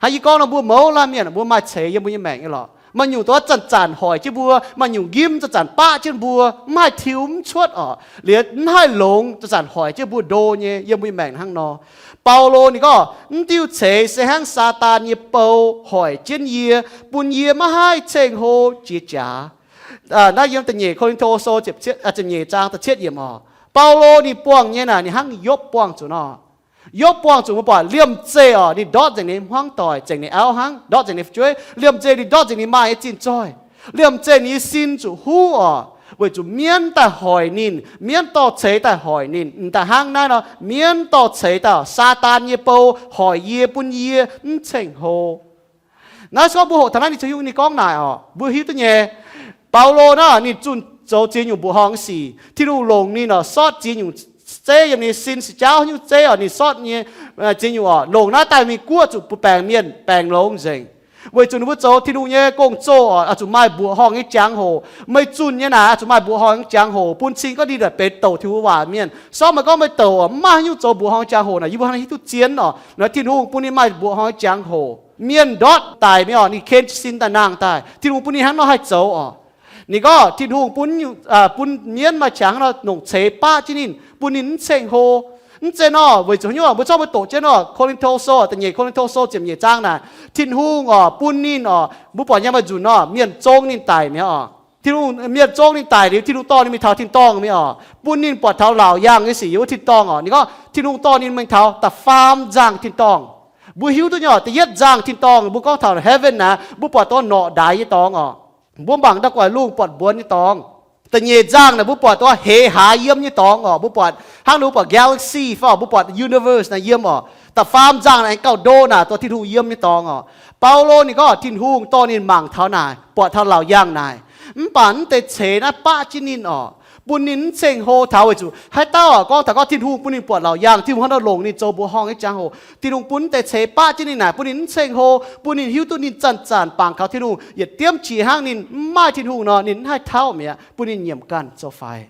Hnangv yie gorngv nor, mbuo mouz laanh mienh mbuo maaih ceix yiem mbuo nyei maengc nyei lorqc. Maaih nyungc duqv zanc-zanc hoic jienv mbuo, maaih nyungc nqimv zanc-zanc baqv jienv mbuo, mv haih tiux mv cuotv oc, liuz mv haih longx, zanc-zanc hoic jienv mbuo ndo nyei yiem mbuo nyei maengc hnangv nor. Baulo ninh gorngv, mv diuh ceix se hnangv Saadaan nyei bou hoic jienv yie, bun yie maiv haih ceng-hlo jiex jaax. Naaiv yiem da'nyeic Ko^lin^to Sou ziepc nyeic zaang da'cietv yiemc oc. Baulo ninh buangh nyei naaic ninh hnangv Yopv buangh zuqc nor. Yopv buangh zuqc mbuo buatc liemh zeih oc, ninh ndortv nzengc ninh hmuangv doic, nzengc ninh auv hnangv, ndortv nzengc ninh fu'jueiv. Liemh zeih ninh ndortv nzengc ninh maaih nyei zinh zoih. Liemh zeih ninh nyei sin zuqc huv oc. Weic zuqc mienv daaih hoic ninh, mienv dorh ceix daaih hoic ninh. M'daaih hnangv naaiv nor, mienv dorh ceix daaih, Saadaan nyei bou hoic yie, bun yie mv ceng-hlo. Naaiv se gorngv mbuo hoqc taux naaiv ninh zoux haaix nyungc, ninh gorngv naaic oc, mbuo hiuv duqv nyei. Baulo naaiv ninh zunh zoux ziex nyungc mbuoqc horngh nyei sic. Tin-Hungh longc ninh oc, sortv ziex nyungc zeiv yiem ninh nyei sin, se jauv haaix nyungc zeiv oc, ninh sortv nyei ziex nyungc oc, longc naaiv daaih mingh guoqv zuqc mbuo baengc mienh baengc longx nzengc. Weic zuqc ninh mbuo zoux Tin-Hungh nyei gong-zoh oc, oix zuqc maaih mbuoqc horngh nyei jangx-hoc. Meih zunh nyei naaic oix zuqc maaih mbuoqc horngh nyei jangx-hoc bun cing gorngv ninh naaic benx douc Tin-Hungh waac mienh. Se gorngv meih gorngv meih douc oc, mv maaih haaix nyungc zoux mbuoqc horngh jangx-hoc naaic, yie mbuo hnangv hiuv duqv zien oc. Naaiv Tin-Hungh bun ninh maaih mbuoqc horngh jangx-hoc. Mienh ndortv daic mingh oc, ninh ken jiez sin daaih nangh daaih, Tin-Hungh bun ninh hnangv nor haih zoux oc. Ninh gorngv Tin-Hungh bun, bun mienv maaih qangx hnangv nor longc ceix baqv jienv ninh, bun ninh mv ceng-hlo. Mv zeiz nor, weic zuqc haaix nyungc, mbuo zorqv mbuo doqc jienv nor, Ko^lin^to Sou, da'nyeic Ko^lin^to Sou ziepc nyeic zaang naaic, Tin-Hungh oc, bun ninh oc, mbuo buatc nyei maaih nzunc nor, mienh zong ninh daic mi'aqv oc. Tin-Hungh, mienh zong ninh daic liuz, Tin-Hungh dorh ninh mingh taux tin-dorngh mi'aqv oc, bun ninh buatc taux laauc yaangh nyei sic yiem wuov tin-dorngh oc. Ninh gorngv Tin-Hungh dorh ninh mingh taux da'faam nzangh tin-dorngh. Mbuo hiuv duqv nyei oc, da'yietv nzangh tin-dorngh mbuo gorngv taux heaven naaic, mbuo buatc dongh norqc ndaix nyei dorngx oc. Mbuo mangc ndau guaix lungh buatc mbuonx nyei dorngx. Da'nyeic nzangh naaic mbuo buatc dongh heix haaix yiem nyei dorngx oc. Mbuo buatc hnangv nor mbuo buatc galaxy fai mbuo buatc universe naaic yiem oc. Da'faam nzangh naaic aengx gauh ndo naaic dongh Tin-Hungh yiem nyei dorngx oc. Baulo ninh gorngv Tin-Hungh dorh ninh mangc taux naaic, buatc taux laauc yaangh naaic. Mv baac mv deix ceix naaiv baqv jienv ninh oc, bun ninh mv ceng-hlo taux. Weic zuqc haaix dauh oc gorngv taux gorngv Tin-Hungh bun ninh buatc laauc yaangh, Tin-Hungh hnangv nor longc ninh zoux mbuoqc horngh nyei jangx-hoc, Tin-Hungh bun mv deix ceix baqv jienv ninh naaic, bun ninh mv ceng-hlo, bun ninh hiuv duqv ninh zanc-zanc bangc kaux Tin-Hungh, yietc diemv qiex hnangv ninh mv maaih Tin-Hungh nor, ninh mv haih tauv mi'aqv, bun ninh nyiemc ganh zoux faix.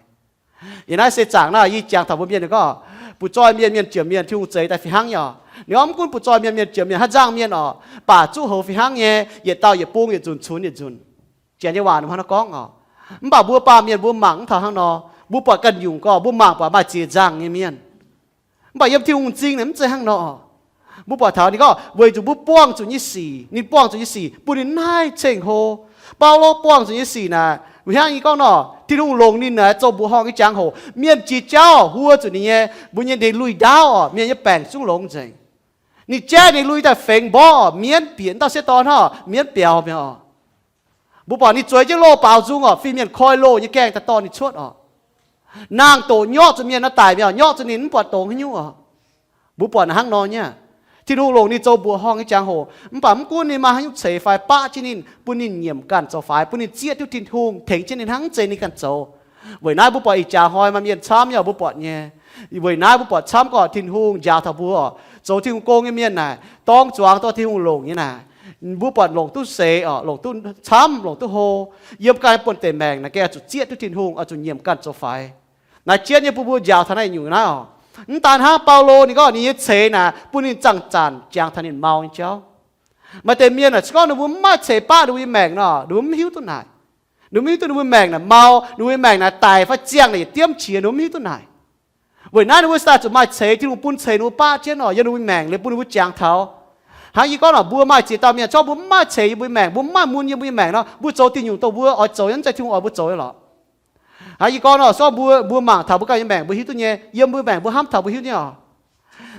Yiem naaiv seix zaangc naaiv yie jangx taux mbuo mienh ninh gorngv, butv-zoih mienh, mienh jiex mienh Tin-Hungh zeix daaih fih hnangv nyei oc. Ninh gorngv mv gunv butv-zoih mienh, mienh jiex mienh, haaix nzangh mienh oc, baac zuqv houx fih hnangv nyei, yietc dauh yietc bung, yietc nzunc cunx yietc nzunc. Janx nyei waac ninh hnangv nor gorngv oc. Mv baac mbuo baamh mienh mbuo mangc mv taux hnangv nor. Mbuo buatc ganh nyungc gorngv mbuo mangc buatc maaih ziex nzangh nyei mienh. Mv baac yiem Tin-Hungh m'zing naaic mv zeiz hnangv nor. Mbuo buatc taux ninh gorngv weic zuqc mbuo buangh zuqc nyei sic, ninh buangh zuqc nyei sic bun ninh mv haih ceng-hlo. Baulo buangh zuqc nyei sic naaic, hnangv yie gorngv nor, Tin-Hungh longc ninh naaic zoux mbuoqc horngh nyei jangx-hoc. Mienh jiex jauv huo zuqc ninh nyei, mbuo nyei ninh lui ndaauv oc, mienh nyei baengc zungv longx nzengc. Ninh jaiv ninh lui daaih fengx mborqv oc, mienv bieqc dauh sieqv dorn hnangv, mienv biaux mi'aqv oc. Mbuo buatc ninh zueiz jienv loz baaux nzung oc, fin-mienh koi loh nyei gaengh daaih dorh ninh cuotv oc. Naang-doqc nyorqv zuqc mienh nor daic mi'aqv, nyorqv zuqc ninh mv buatc dongz haaix nyungc oc. Mbuo buatc naaic hnangv nor nyei. Tin-Hungh longc ninh zoux mbuoqc horngh nyei jangx-hoc, mv baac mv gunv ninh maaih haaix nyungc ceix fai baqv jienv ninh, bun ninh nyiemc ganh zoux faix, bun ninh zieqv duqv Tin-Hungh tengx jienv ninh hnangv, mv zeiz ninh ganh zoux. Weic naaiv mbuo buatc ih jaax hnoi maaih mienh camv nyei, mbuo buatc nyei. Weic naaiv mbuo buatc camv gorqv Tin-Hungh njaaux taux mbuo oc, zoux Tin-Hungh gong nyei mienh naaic, dorng zuangx dorh Tin-Hungh longc nyei naaic, mbuo buatc longc duqv seix oc, longc duqv camv, longc duqv hlo, yiem ganh buonv-deic maengc naaic gengh zuqc zieqv duqv Tin-Hungh, oix zuqc nyiemc ganh zoux faix. Naaiv jienv nyei bun mbuo njaaux taux naaiv nyungc naaiv oc. Mv daan hnangv, Baulo ninh gorngv ninh nyei ceix naaic bun ninh zanc-zanc jangx taux ninh mau nyei jauv. Maaih deix mienh aah, se gorngv ninh mbuo mv maaih ceix baqv ninh mbuo nyei maengc nor, ninh mbuo mv hiuv duqv naaic. Ninh mbuo mv hiuv duqv ninh mbuo maengc naaic mau, ninh mbuo nyei maengc naaic daic fai ziangh naaic yietc diemv qiex, ninh mbuo mv hiuv duqv naaic. Weic naaiv ninh mbuo daaih zuqc maaih ceix, Tin-Hungh bun ceix ninh mbuo baqv jienv oc, yiem ninh mbuo maengc liuz bun ninh mbuo jangx taux. Hnangv yie gorngv nor, mbuo maaih ziex dauh mienh, se gorngv mbuo mv maaih ceix yie mbuo nyei maengc, mbuo mv maaih mun yie mbuo nyei maengc nor, mbuo zoux diuh nyungc dongh mbuo oix zoux nyei, mv zeiz Tin-Hungh oix mbuo zoux nyei lorqc. Hnangv yie gorngv nor, se gorngv mbuo, mbuo mangc taux mbuo ganh nyei maengc, mbuo hiuv duqv nyei. Yiem mbuo maengc mbuo hnamv taux mbuo hiuv nyei oc.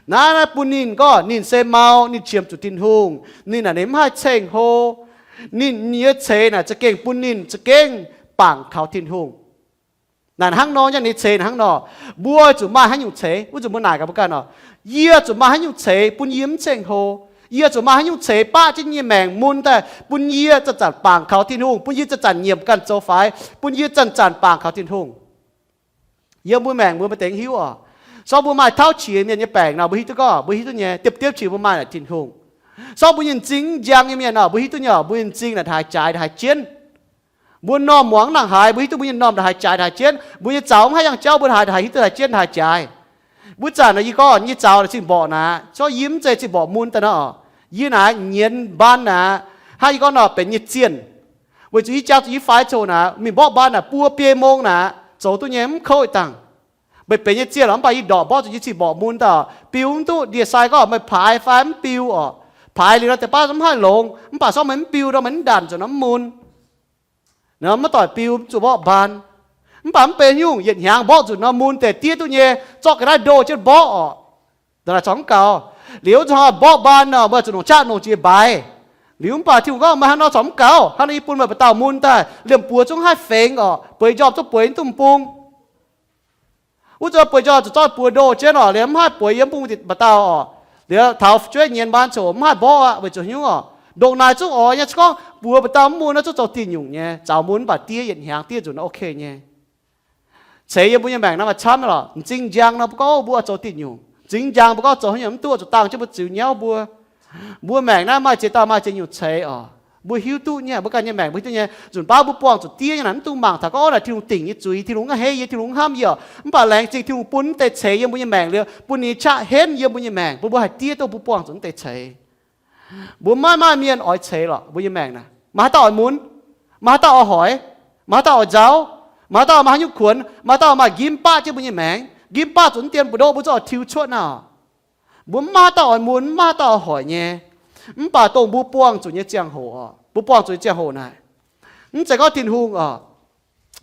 Naaiv, naaiv bun ninh gorngv ninh se mau, ninh qiemx zuqc Tin-Hungh, ninh naaic ninh mv haih ceng-hlo. Ninh nyei ceix naaic za'gengh bun ninh za'gengh bangc kaux Tin-Hungh. Naaic hnangv nor nyei, ninh ceix naaic hnangv nor. Mbuo zuqc maaih haaix nyungc ceix? Wuov nzunc mbuo naaic gaax mbuo ganh oc, yie zuqc maaih haaix nyungc ceix bun yie mv ceng-hlo? Yie zuqc maaih haaix nyungc ceix baqv jienv yie nyei maengc mun daaih bun yie zanc-zanc bangc kaux Tin-Hungh, bun yie zanc-zanc nyiemc ganh zoux faix, bun yie zanc-zanc bangc kaux Tin-Hungh? Yiem mbuo maengc mbuo maaih deix hiuv oc. Se gorngv mbuo maaih tauv qiex mienh nyei baengc nor, mbuo hiuv duqv gorngv, mbuo hiuv duqv nyei, diepv diepv qiex mbuo maaih naaic Tin-Hungh. Se gorngv mbuo nyei m'zing njang nyei mienh nor, mbuo hiuv duqv nyei oc, mbuo nyei m'zing naaic ndongc haaix jaaix ndongc haaix jienv. Mbuo m'normh muangx ndongc haaix, mbuo hiuv duqv mbuo nyei m'normh ndongc haaix jaaix ndongc haaix jienv. Mbuo nyei zaux mv haih yangh jauv, mbuo ndongc haaix hiuv duqv ndongc haaix jienv ndongc haaix jaaix. Wuov zanc naaic yie gorngv yie zaux naaic zingh mborqc naaic, se gorngv yie mv zeiz zingh mborqc mun daaih nor, yie naaic nyienz mbaan naaic, hnangv yie gorngv nor benx nyei zienh. Weic zuqc yie jangx zuqc yie faix coc naaic, mingh mborqv mbaan naaic buo biei mong naaic, zoux duqv nyei mv kouv ih dangh. Mbenc benx nyei zienh lorqc, mv baac yie ndorqc mborqv zuqc yie zingh mborqc mun daaih, biu mv duqv. Ndie-sai gorngv meih paaix fai mv biu oc. Paaix liuz nor deix baav mv haih longx, mv baac se gorngv meih mv biu nor meih mv ndanc nzunc nor mv mun. Maiv doic biu, mv zuqc mborqv mbaan. Mv baac mv benx nyungc, yietc hnyangx mborqv nzunc nor mun deix diev duqv nyei, zorqv ga'naaiv ndo jienv mborqv oc. Ndongc naaic corc mv gaux. Liuz zuqc mborqv mbaan nor, meih zuqc longc qaqv longc jiex mbaaix. Liuz mv baac Tin-Hungh gorngv, meih hnangv nor corc mv gaux. Hnangv nor yie bun meih mba'dauh mun daaih, liemh buoz zungv haih fengx orqc, bueix njormh zungv bueix mv duqv bung. Wuov zanc bueix njormh zuqc zorqv buoz ndoh jienv orqc, liemh mv haih bueix yiem bung mba'dauh orqc. Liuz taux fu'jueiv nyienz mbaan coc mv haih mborqv aqv, weic zuqc nyungc orqc, ndongc naaic zungv oix nyei. Se gorngv buoz mba'dauh mv mun naaiv zungv zoux dingh nyungc nyei, zaux mun mv baac diev yietc hnyangx diev nzunc naaiv ok nyei. Ceix yiem mbuo nyei maengc naaiv maaih camv lorqc. M'zing njang nor mbuo gorngv mbuo oix zoux dingh nyungc, m'zing njang mbuo gorngv zoux haaix nyungc mv duqv, zuqc dangh jienv mbuo ziux nyauv mbuo. Mbuo maengc naaiv maaih ziex dauh maaih ziex nyungc ceix orqc. Mbuo hiuv duqv nyei, mbuo ganh nyei maengc mbuo hiuv duqv nyei. Nzunc baav mbuo buangh zuqc diev nyei naaic mv dungx mangc taux gorngv, o, naaic Tin-Hungh dingc nyei zuiz, Tin-Hungh mv a'hneiv yie, Tin-Hungh mv hnamv yie orqc. Mv baac laengz zingh Tin-Hungh bun mv deix ceix yiem mbuo nyei maengc liuz, bun ninh qaqv henv yiem mbuo nyei maengc, bun mbuo haih diev duqv mbuo buangh zuqc mv deix ceix. Mbuo maiv maaih mienh oix ceix lorqc mbuo nyei maengc naaic. Maaih haaix dauh oix mun? Maaih haaix dauh oix hoic? Maaih haaix dauh oix nzauh? Maaih haaix dauh maaih haaix nyungc kuonx? Maaih haaix dauh maaih njimv baqv jienv mbuo nyei maengc, njimv baqv zuqc mv dien mbu'ndongx mbuo zuqc oix tiux cuotv naaic? Mbuo mv maaih haaix dauh oix mun, mv maaih haaix dauh oix hoic nyei. Mv baac dongh mbuo buangh zuqc nyei ziangh hoc orqc, mbuo buangh zuqc nyei ziangh hoc naaic, mv zeiz gorngv Tin-Hungh orqc,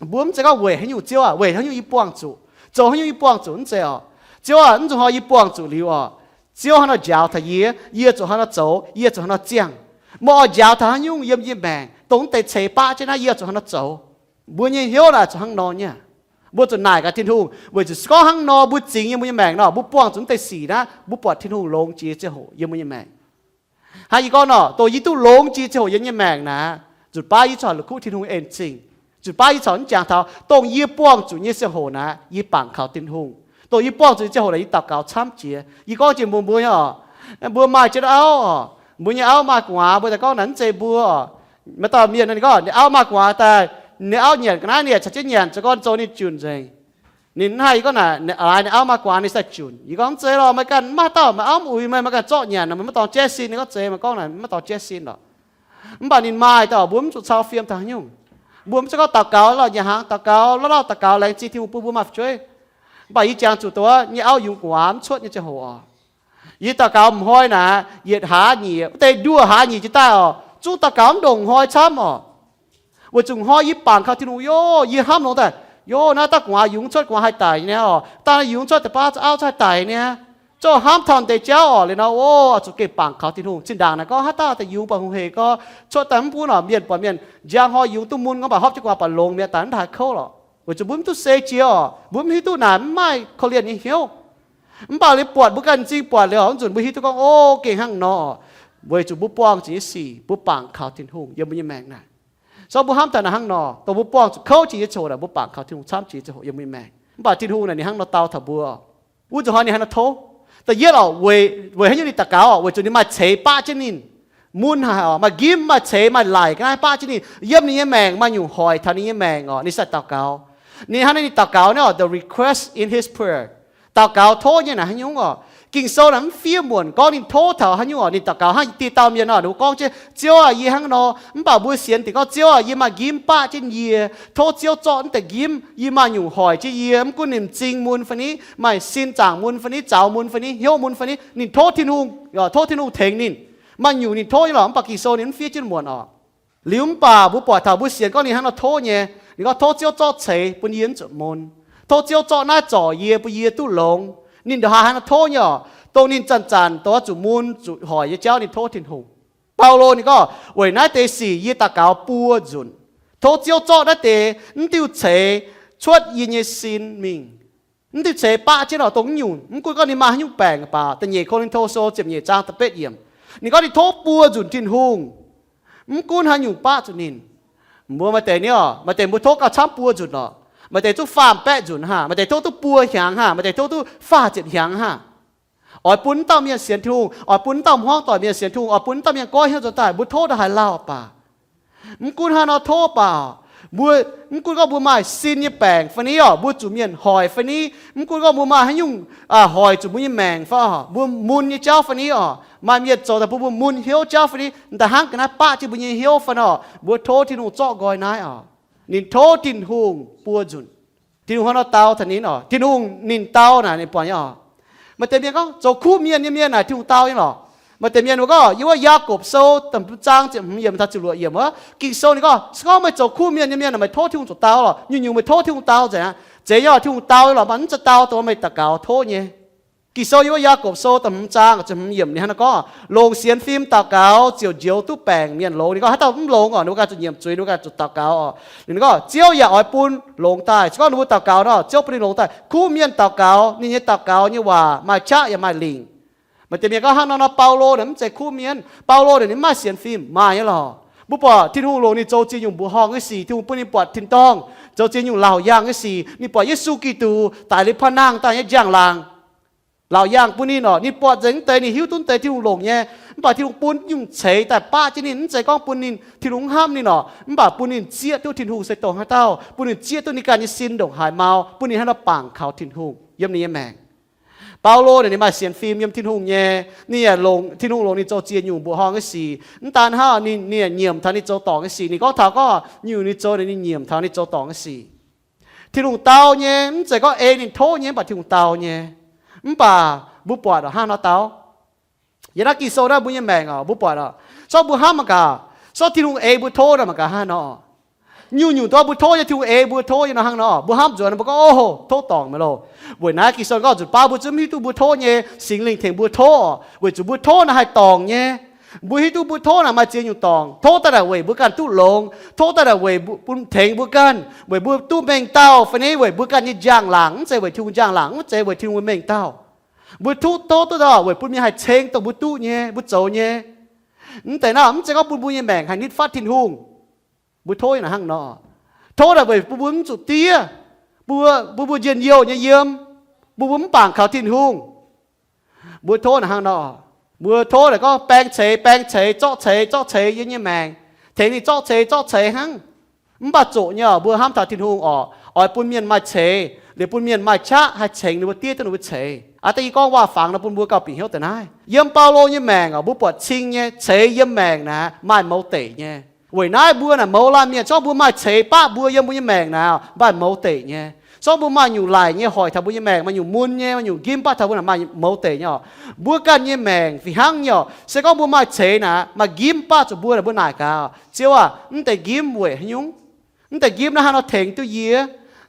mbuo mv zeiz gorngv weic haaix nyungc, Ziouv aac, weic haaix nyungc yie buangh zuqc, zoux haaix nyungc yie buangh zuqc, mv zeiz orqc. Ziouv aac, mv zuqc hnoi yie buangh zuqc liuz orqc, Ziouv hnangv nor njaaux taux yie, yie zuqc hnangv nor zoux, yie zuqc hnangv nor ziangh. Meih oix njaaux taux haaix nyungc yiem yie maengc, dongh mv deix ceix baqv jienv naaiv, yie zuqc hnangv nor zoux. Mbuo nyei hnyouv naaic zuqc hnangv nor nyei. Mbuo zuqc naaic gaax Tin-Hungh, weic zuqc se gorngv hnangv nor mbuo zingx yiem mbuo nyei maengc nor, mbuo buangh zuqc mv deix sic naaiv, mbuo buatc Tin-Hungh longx jiex ziangh hoc yiem mbuo nyei maengc. Hnangv yie gorngv nor, dongh yie duqv longx jiex ziangh hoc yiem nyei maengc naaic, nzunc baav yie corc la'kuqv Tin-Hungh en zingh. Nzunc baav yie corc mv jangx taux dongh yie buangh zuqc nyei ziangh hoc naaic, yie bangc kaux Tin-Hungh. Dongh yie buangh zuqc nyei ziangh hoc naaic, yie daux gaux camv jiex. Yie gorngv jiex mbuo, mbuo nyei orqc, mbuo maaih jienv auv orqc, mbuo nyei auv maaih gu'nguaaz, mbuo daaih gorngv naaic mv zeiz mbuo orqc. Maaih dauh mienh ninh gorngv ninh auv maaih gu'nguaaz daaih, ninh auv nyanc ga'naaiv, ninh yaac caux jienv nyanc, zoux gorn zoux ninh junc nzengc. Ninh mv haih, yie gorngv naaic, ninh auv maaih gu'nguaaz ninh sai junc. Yie gorngv mv zeiz lorqc, meih ganh mv maaih dauh, meih auv mv uix meih, meih ganh zorqv nyanc nor, meih maiv dorh jaiv sin. Ninh gorngv zeiz, meih gorngv naaic maiv dorh jaiv sin lorqc. Mv baac ninh maaih daaih, mbuo mv zuqc cau fiem taux haaix nyungc. Mbuo mv zeiz gorngv daux gaux lauh njiec hnaangx, daux gaux lauh lauh, daux gaux laengz zingh Tin-Hungh bun mbuo maaih fu'jueiv. Mv baac yie jangx zuqc dongh wuov nyei auv yungz gu'nguaaz mv cuotv nyei ziangh hoc orqc, yie daux gaux m'hnoi naaic yietc hlaax nyiec, wuov deix nduoh hlaax nyiec jiex daaih orqc, zungv daux gaux mv ndongc m'hnoi camv orqc. Weic zuqc m'hnoi yie bangc kaux Tin-Hungh, yie hnamv longx daaih, yov, naaiv daaih gu'nguaaz yungz cuotv, gu'nguaaz haih daic niaa orqc, daaih yungz cuotv deix baav za'auv haih daic niaa. Zungv hnamv taux deix jauv orqc, liuz nor, o, zuqc gengh bangc kaux Tin-Hungh. Zinh ndaangc naaic gorngv haaix dauh daaih yungz baac hungh hec gorx, cuotv daaih mv gunv orqc, mienh buatc mienh njang hnoi yungz duqv mun gorngv baac hopv jienv gu'nguaaz baac longx mi'aqv, daaih mv haaix kouv lorqc. Weic zuqc mbuo mv duqv seix jiex orqc, mbuo mv hiuv duqv naaic, mv maaih korv-lienh nyei hnyouv. Mv baac liuz buatc mbuo ganh m'zing buatc liuz orqc, mv nzunc mbuo hiuv duqv gorngv, o, gengh hnangv nor orqc. Weic zuqc mbuo buangh zuqc nyei sic, mbuo bangc kaux Tin-Hungh yiem mbuo nyei maengc naaic. Se gorngv mbuo hnamv taux naaic hnangv nor, dongh mbuo buangh zuqc kouv jiex nyei ziangh hoc naaic, mbuo bangc kaux Tin-Hungh camv jiex ziangh hoc yiem mbuo nyei maengc. Mv baac Tin-Hungh naaic ninh hnangv nor dau taux mbuo. Wuov nzunc hnoi ninh hnangv nor tov. Da'yietv orqc, weic, weic haaix nyungc ninh daux gaux orqc? Weic zuqc ninh maaih ceix baqv jienv ninh. Mun haic orqc, maaih njimv, maaih ceix, maaih laic ga'naaiv baqv jienv ninh. Yiem ninh nyei maengc maaih nyungc hoic taux ninh nyei maengc orqc, ninh sai daux gaux. Ninh hnangv naaiv ninh daux gaux naaiv orqc, the request in his prayer. Daux gaux tov nyei naaic haaix nyungc orqc? Ging-Sou naaic mv fiev muonc gorngv ninh tov taux haaix nyungc orqc. Ninh daux gaux hnangv dieh dauh mienh orqc, ninh mbuo gorngv jienv, Ziouv aah, yie hnangv nor, mv baac mbuo sienx dingc gorngv Ziouv aah, yie maaih njimv baqv jienv yie. Tov Ziouv zorqv naaiv deix njimv. Yie maaih nyungc hoic jienv yie, mv gunv ninh m'zing mun fai ni, maaih sin zaangc mun fai ni, zaux mun fai ni, hnyouv mun fai ni, ninh tov Tin-Hungh, tov Tin-Hungh tengx ninh. Maaih nyungc ninh tov nyei lorqc, mv baac Ging-Sou ninh mv fiev jienv muonc orqc. Liuz mv baac mbuo buatc taux mbuo sienx gorngv ninh hnangv nor tov nyei. Ninh gorngv, Tov Ziouv zorqv ceix bun yie mv zuqc mun. Tov Ziouv zorqv naaiv zorc yie, bun yie duqv longx. Ninh ndongc haaix hnangv nor tov nyei orqc? Dongh ninh zanc-zanc dongh zuqc mun zuqc hoic nyei jauv ninh tov Tin-Hungh. Baulo ninh gorngv, Weic naaiv deix sic yie daux gaux buo nzunc. Tov Ziouv zorqv naaiv deix mv diuh ceix cuotv yie nyei sin mingh. Mv diuh ceix baqv jienv orqc, dongh nyungc, mv gunv gorngv ninh maaih haaix nyungc baengc baac, da'nyeic Ko^lin^to Sou ziepc nyeic zaang da'betv yiemc, ninh gorngv ninh tov buo nzunc Tin-Hungh, mv gunv haaix nyungc baqv zuqc ninh. Mbuo maaih deix ni orqc, maaih deix mbuo tov gauh camv buo nzunc orqc, maaih deix duqv faam baeqv nzunc haah, maaih deix tov duqv buo hnyangx haah, maaih deix tov duqv faah ziepc hnyangx haah. Oix bun wuov dauh mienh sienx Tin-Hungh, oix bun wuov dauh hmuangv doic mienh sienx Tin-Hungh, oix bun wuov dauh mienh goiv hnyouv nzuonx daaih, mbuo tov ndongc haaix lauh baac. Mv gunv haaix nor tov baac, mbuo, mv gunv gorngv mbuo maaih sin nyei baengc fai ni orqc, mbuo zuqc mienh hoic fai ni, mv gunv gorngv mbuo maaih haaix nyungc hoic zuqc mbuo nyei maengc fai orqc, mbuo mun nyei jauv fai ni orqc, maaih mienh zoux daaih bun mbuo mun hnyouv jauv fai ni, da'hnangv ga'naaiv baqv jienv mbuo nyei hnyouv fai nor, mbuo tov Tin-Hungh zorqv nqoi naaiv orqc. Ninh tov Tin-Hungh buo nzunc. Tin-Hungh hnangv nor dau taux ninh orqc. Tin-Hungh ninh dau naaic ninh buatc nyei orqc. Maaih deix mienh gorngv zoux kuv mienh nyei mienh naaic Tin-Hungh dau nyei lorqc. Maaih deix mienh wuov gorngv, yiem wuov Yaagorpc Sou da'hmz zaang ziepc hmz yiemc taux ziepc luoqc yiemc wuov, Ging-Sou ninh gorngv, se gorngv meih zoux kuv mienh nyei mienh, meih tov Tin-Hungh zuqc dau lorqc. Nyungc-nyungc meih tov Tin-Hungh dau nzengc aqv. Zeiz nyei orqc, Tin-Hungh dau nyei lorqc, mv baac mv zeiz dau dongh meih daux gaux tov nyei. Ging-Sou yiem wuov Yaagorpc Sou da'hmz zaang ziepc hmz yiemc ninh hnangv naaiv gorngv, longc sienx fim daux gaux ziouc njoux duqv baengc mienh longx. Ninh gorngv haaix dauh mv longx oc, ninh mbuo ganh zuqc nyiemc zuiz, ninh mbuo ganh zuqc daux gaux oc. Ninh gorngv Ziouv yaac oix bun longx daaih. Se gorngv ninh mbuo daux gaux nor, Ziouv bun ninh longx daaih. Kuv mienh daux gaux, ninh nyei daux gaux nyei waac maaih qaqv yaac maaih lingc. Maaih deix mienh gorngv hnangv nor nor, Baulo naaic mv zeiz kuv mienh. Baulo naaic ninh mv maaih sienx fim, maaih nyei lorqc. Mbuo buatc Tin-Hungh longc ninh zoux ziex nyungc mbuoqc horngh nyei sic. Tin-Hungh bun ninh buatc tin-dorngh, zoux ziex nyungc laauc yaangh nyei sic. Ninh buatc Yesu Giduc daic liuz paan nangh daaih nyei njang-laangc, laauc yaangh bun ninh oc. Ninh buatc nzengc mv deix, ninh hiuv duqv mv deix Tin-Hungh longc nyei. Mv baac Tin-Hungh bun nyungc ceix daaih baqv jienv ninh. Mv zeiz gorngv bun ninh, Tin-Hungh mv hnamv ninh oc, mv baac bun ninh zieqv duqv Tin-Hungh se dongh haaix dauh, bun ninh zieqv duqv ninh ganh nyei sin ndongc haaix mau, bun ninh hnangv nor bangc kaux Tin-Hungh yiem ninh nyei maengc. Baulo naaic ninh maaih sienx fim yiem Tin-Hungh nyei. Ninh yaac longc, Tin-Hungh longc ninh zoux ziex nyungc mbuoqc horngh nyei sic. Mv daan hnangv, ninh, ninh yaac nyiemc taux ninh zoux dorngc nyei sic. Ninh gorngv taux gorngv nyungc ninh zoux naaic, ninh nyiemc taux ninh zoux dorngc nyei sic. Tin-Hungh dau nyei, mv zeiz gorngv ei ninh tov nyei, mv baac Tin-Hungh dau nyei. Mv baac mbuo buatc hnangv nor dau. Yiem naaiv Ging-Sou naaiv mbuo nyei maengc oc, mbuo buatc oc, sortv mbuo hnamv mangc gaax, sortv Tin-Hungh ei mbuo tov naaic mangc gaax hnangv nor. Nyungc-nyungc dongh mbuo tov nyei, Tin-Hungh ei mbuo tov nyei nor hnangv nor, mbuo hnamv nzuonx mbuo gorngv, Ov, tov dorngc meih loh. Weic naaiv Ging-Sou gorngv nzunc baav mbuo zungv mv hiuv duqv mbuo tov nyei, Singx Lingh tengx mbuo tov oc. Weic zuqc mbuo tov naaic haih dorngc nyei. Mbuo hiuv duqv mbuo tov naaic maaih ziex nyungc dorngc. Tov daaih naaic weic mbuo ganh duqv longx. Tov daaih naaic weic mbuo, bun tengx mbuo ganh, weic mbuo duqv mengh dauh fai ni weic mbuo ganh nyei njang-laangc. Mv zeiz weic Tin-Hungh njang-laangc, mv zeiz weic Tin-Hungh mengh dauh. Mbuo duqv tov duqv daaih weic bun mienh haih ceng dongh mbuo duqv nyei, mbuo zoux nyei. Mv deix naaiv mv zeiz gorngv bun mbuo nyei maengc haih nitv fatv Tin-Hungh. Mbuo tov naaic hnangv nor. Tov naaic weic bun mbuo mv zuqc diev, bun mbuo, bun mbuo njien-youh nyei yiem, bun mbuo mv bangc kaux Tin-Hungh. Mbuo tov naaic hnangv nor. Mbuo tov naaic gorngv baeng ceix, baeng ceix, zorqv ceix, zorqv ceix yiem nyei maengc, tengx ninh zorqv ceix, zorqv ceix hnangv. Mv baac zoqc nyei oc, mbuo hnamv taux Tin-Hungh oc, oix bun mienh maaih ceix, liuz bun mienh maaih qaqv haih cengx ninh mbuo, diev duqv ninh mbuo ceix. Aa, da'nyeic gorngv waac-fangx nor bun mbuo gauh bieqc hnyouv deix naaiv. Yiem Baulo nyei maengc oc, mbuo buatc cing nyei, ceix yiem maengc naaic maaih mouz deic nyei. Weic naaiv mbuo naaic mouz laanh mienh, se gorngv mbuo maaih ceix baqv mbuo yiem mbuo nyei maengc naaic maaih mouz deic nyei. Se gorngv mbuo maaih nyungc laic nyei hoic taux mbuo nyei maengc, maaih nyungc mun nyei, maaih nyungc nqimv baqv taux mbuo naaic maaih mouz deic nyei oc. Mbuo ganh nyei maengc fih hnangv nyei oc. Se gorngv mbuo maaih ceix naaic maaih nqimv baqv zuqc mbuo naaic, mbuo naaic gaax, Ziouv aah, mv deix nqimv weic haaix nyungc? Mv deix nqimv naaiv hnangv nor tengx duqv yie.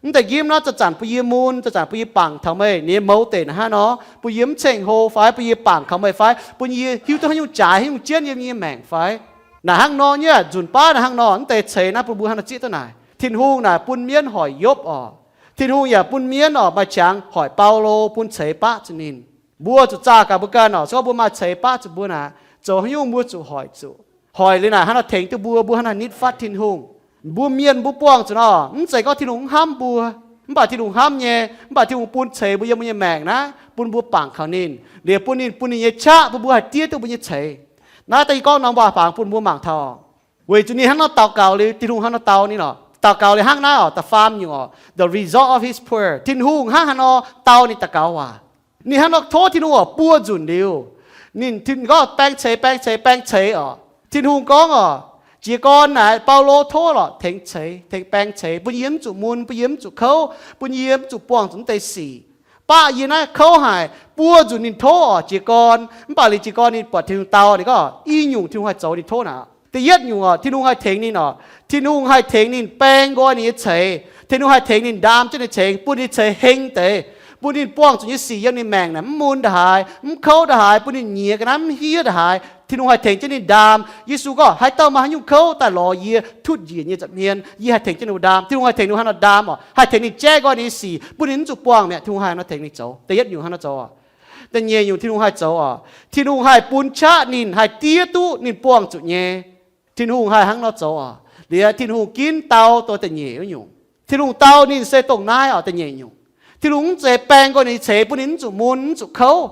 Mv deix nqimv naaiv zanc-zanc bun yie mun, zanc-zanc bun yie bangc taux meih nyei mouz deic naaic hnangv nor, bun yie mv ceng-hlo fai, bun yie bangc kaux meih fai, bun yie hiuv duqv haaix nyungc jaaix, haaix nyungc jienv yiem yie nyei maengc fai. Naaic hnangv nor nyei, nzunc baav naaic hnangv nor, mv deix ceix naaiv bun mbuo hnangv nor zieqv duqv naaic. Tin-Hungh naaic bun mienv hoic Yopv oc. Tin-Hungh yaac bun mienv oc maaih qangx hoic Baulo, bun ceix baqv zuqc ninh. Mbuo zuqc zaah gaax mbuo ganh oc. Se gorngv mbuo maaih ceix baqv zuqc mbuo naaic, zoux haaix nyungc mbuo zuqc hoic zuqc. Hoic liuz naaic hnangv nor tengx duqv mbuo, mbuo hnangv nor nitv fatv Tin-Hungh. Mbuo mienh mbuo buangh zuqc nor, mv zeiz gorngv Tin-Hungh mv hnamv mbuo, mv baac Tin-Hungh hnamv nyei. Mv baac Tin-Hungh bun ceix mbuo yiem mbuo nyei maengc naaiv, bun mbuo bangc kaux ninh, liuz bun ninh, bun ninh nyei qaqv bun mbuo haih diev duqv mbuo nyei ceix. Naaiv da'nyeic gorngv norm waac-fangx bun mbuo mangc taux, weic zuqc ninh hnangv nor daux gaux liuz, Tin-Hungh hnangv nor dau ninh oc. Daux gaux liuz hnangv naaiv oc, da'faam nyungc oc, the result of his prayer, Tin-Hungh hnangv haaix nor dau ninh daux gaux waac. Ninh hnangv nor tov Tin-Hungh oc, buo nzunc liuz, ninh, ninh gorngv baeng ceix, baeng ceix, baeng ceix oc. Tin-Hungh gorngv oc, jiez gorn naaic Baulo tov lorqc, tengx ceix, tengx baeng ceix, bun yie mv zuqc mun, bun yie mv zuqc kouv, bun yie mv zuqc buangh zuqc mv deix sic. Baqv yie naaiv kouv haic, buo nzunc ninh tov oc, jiez gorn. Mv baac liuz jiez gorn ninh buatc Tin-Hungh dau, ninh gorngv i nyungc Tin-Hungh haih zoux ninh tov naaic. Da'yietv nyungc oc, Tin-Hungh haih tengx ninh oc. Tin-Hungh haih tengx ninh baeng nqoi ninh nyei ceix. Tin-Hungh haih tengx ninh ndaam jienv ninh ceix, bun ninh ceix heng deix, bun ninh buangh zuqc nyei sic yiem ninh maengc naaic mv mun ndongc haaix, mv kouv ndongc haaix, bun ninh nyiex ga'naaiv mv hiev ndongc haaix. Tin-Hungh haih tengx jienv ninh ndaam. Yesu gorngv, haaix dauh maaih haaix nyungc kouv daaih lorz yie, tutv njiec nyei nza'hmien, yie haih tengx jienv ninh mbuo ndaam. Tin-Hungh haih tengx ninh hnangv nor ndaam oc, haih tengx ninh jaiv nqoi ninh nyei sic, bun ninh mv zuqc buangh mi'aqv. Tin-Hungh haih nor tengx ninh zoux. Da'yietv nyungc hnangv nor zoux oc. Da'nyeic nyungc Tin-Hungh haih zoux oc, Tin-Hungh haih bun qaqv ninh haih diev duqv ninh buangh zuqc nyei. Tin-Hungh haih hnangv nor zoux oc. Liuz Tin-Hungh ginv dau dongh da'nyeic wuov nyungc. Tin-Hungh dau ninh se dongh naaiv oc, da'nyeic nyungc. Tin-Hungh mv zeiz baeng nqoi ninh ceix bun ninh mv zuqc mun mv zuqc kouv.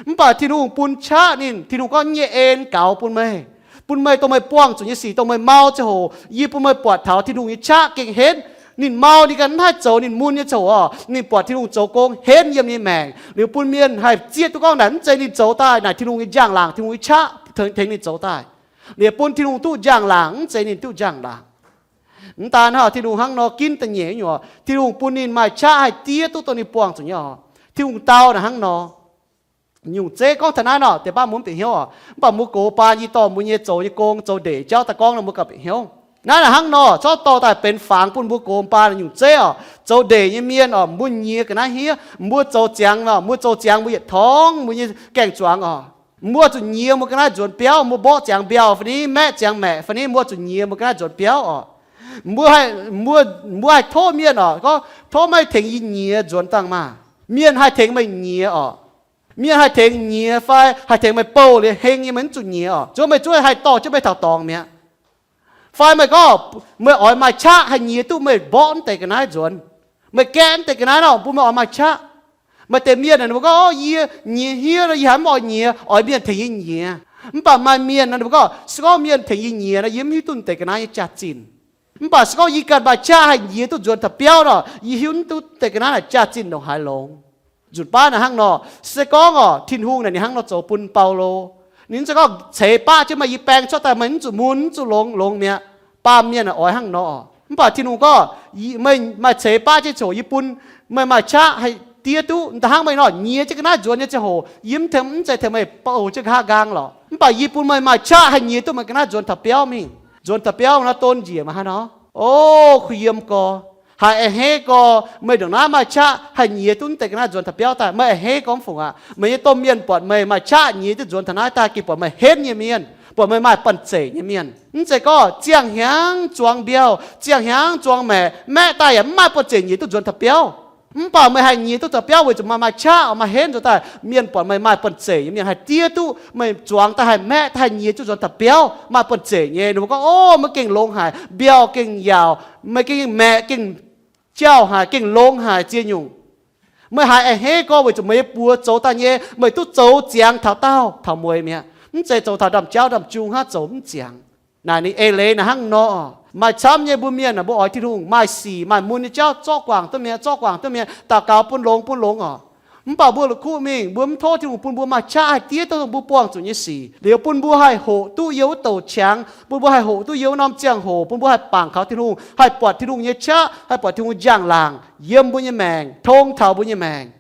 Mv baac Tin-Hungh bun qaqv ninh, Tin-Hungh gorngv, nyei en gaux bun meih, bun meih dongh meih buangh zuqc nyei sic, dongh meih mau ziangh hoc, yie bun meih buatc taux Tin-Hungh nyei qaqv gengh henv. Ninh mau ninh ganh mv haih zoux ninh mun nyei ziangh hoc oc, ninh buatc Tin-Hungh zoux gong henv yiem ninh maengc, liuz bun mienh haih zieqv duqv gorngv naaic mv zeiz ninh zoux daaih, naaic Tin-Hungh nyei njang-laangc, Tin-Hungh nyei qaqv tengx ninh zoux daaih. Liuz bun Tin-Hungh duqv njang-laangc, mv zeiz ninh duqv njang-laangc. Mv daan hnangv, Tin-Hungh hnangv nor ginv da'nyeic nyungc oc, Tin-Hungh bun ninh maaih qaqv haih diev duqv dongh ninh buangh zuqc nyei oc. Tin-Hungh dau naaic hnangv nor. Nyungc zeiv gorngv taux naaiv nor, deix baav mbuo mv bieqc hnyouv oc. Mv baac mbuo gox baan yie dorh mbuo nyei zoux nyei gong, zoux ndeic jauv daaih gorngv nor mbuo gauh bieqc hnyouv. Naaiv naaic hnangv nor, corc dorh daaih benx fangx bun mbuo gox baan nyungc zeiv oc. Zoux ndeic nyei mienh oc, mbuo nyiex ga'naaiv hniev, mbuo zoux ziangx oc, mbuo zoux ziangx mbuo yietc torngv mbuo nyei gaeng-zuangx oc. Mbuo zuqc nyiex mbuo ga'naaiv nzuonx biauv, mbuo mborqv ziangx mbiauh fai ni, maeqv ziangx maeqc fai ni, mbuo zuqc nyiex mbuo ga'naaiv nzuonx biauv oc. Mbuo, mbuo haih tov mienh oc, gorngv, tov meih tengx yie nyiex nzuonx dangh maah! Mienh haih tengx meih nyiex oc. Mienh haih tengx nyiex fai haih tengx meih bouh liuz heng nyei, meih mv zuqc nyiex oc. Zuov meih zuov haih dorh jienv meih taux dorngx mi'aqv. Fai meih gorngv meih oix maaih qaqv haih nyiex duqv meih mborqv mv deix ga'naaiv nzuonx, meih gaeqv mv deix ga'naaiv nor, bun meih oix maaih qaqv. Maaih deix mienh ninh mbuo gorngv, Yie nyiex hniev nor, yie haiz mv oix nyiex, oix mienh tengx yie nyiex. Mv baac maaih mienh nor, ninh mbuo gorngv, Se gorngv mienh tengx yie nyiex nor, yie mv hiuv duqv mv deix ga'naaiv nyei jaax-zinh. Mv baac se gorngv yie ganh maaih qaqv haih nyiex duqv nzuonx taux biauv nor, yie hiuv mv duqv mv deix ga'naaiv naaic jaax-zinh ndongc haaix longx. Nzunc baav naaic hnangv nor, se gorngv oc, Tin-Hungh naaic ninh hnangv nor zoux bun Baulo. Ninh mv zeiz gorngv ceix baqv jienv meih, yie baeng cuotv daaih meih mv zuqc mun, mv zuqc longx, longx mi'aqv. Baamh mienh oix hnangv nor. Mv baac Tin-Hungh gorngv, Meih maaih ceix baqv jienv ziangh hoc yie bun meih maaih qaqv haih diev duqv. Hnangv meih nor nyiex jienv ga'naaiv nzuonx nyei ziangh hoc, yie mv tengx, mv zeiz tengx meih bouh jienv nqa'haav nqaang lorqc. Mv baac yie bun meih maaih qaqv haih nyiex duqv meih ga'naaiv nzuonx taux biauv mingh. Nzuonx taux biauv nor, don njiec maiv haaix nor. O, kuh yiem gorx, haiz a'hneiv gorx, meih ndongc naaiv maaih qaqv haih nyiex duqv mv deix ga'naaiv nzuonx taux biauv daaih, meih a'hneiv gorx mv fungc aqv. Meih nyei domh mienh buatc meih maaih qaqv nyiex duqv nzuonx taux naaiv daaih, gengh buatc meih henv nyei mienh, buatc meih maaih banh zeic nyei mienh. Mv zeiz gorngv ziangh hnyangx zuangx mbiauh, ziangh hnyangx zuangx maeqc, maeqv daaih yaac mv maaih banh zeic nyiex duqv nzuonx taux biauv. Mv baac meih haih nyiex duqv taux biauv weic zuqc meih maaih qaqv, maaih henv nzuonx daaih, mienh buatc meih maaih banh zeic nyei mienh haih diev duqv meih zuangx daaih, haih maeqv daaih, haih nyiex duqv nzuonx taux biauv, maaih banh zeic nyei. Ninh mbuo gorngv, O, meih gengh longx haic, mbiauh gengh yaauc, meih gengh maeqc gengh jauh haic, gengh longx haic ziex nyungc. Meih haiz a'hneiv gorx weic zuqc meih nyei buoz zoux daaih nyei, meih duqv zoux ziangx taux daauh taux mueiz mi'aqv. Mv zeiz zoux taux ndaamv-jauv ndaamv-jung hnangv, zoux mv ziangx. Naaic ninh eix leiz naaic hnangv nor. Maaih camv nyei mbuo mienh aah, mbuo oix Tin-Hungh maaih sic maaih mun nyei jauv zorqv guangc duqv mi'aqv, zorqv guangc duqv mi'aqv, daux gaux bun longx bun longx oc. Mv baac mbuo la'kuqv mingh, mbuo mv tov Tin-Hungh bun mbuo maaih qaqv haih diev duqv mbuo buangh zuqc nyei sic, liuz bun mbuo haih hoqc duqv yiem wuov douc qangx, bun mbuo haih hoqc duqv yiem wuov norm ziangh hoc, bun mbuo haih bangc kaux Tin-Hungh, haih buatc Tin-Hungh nyei qaqv, haih buatc Tin-Hungh njang-laangc yiem mbuo nyei maengc, tong taux mbuo nyei maengc.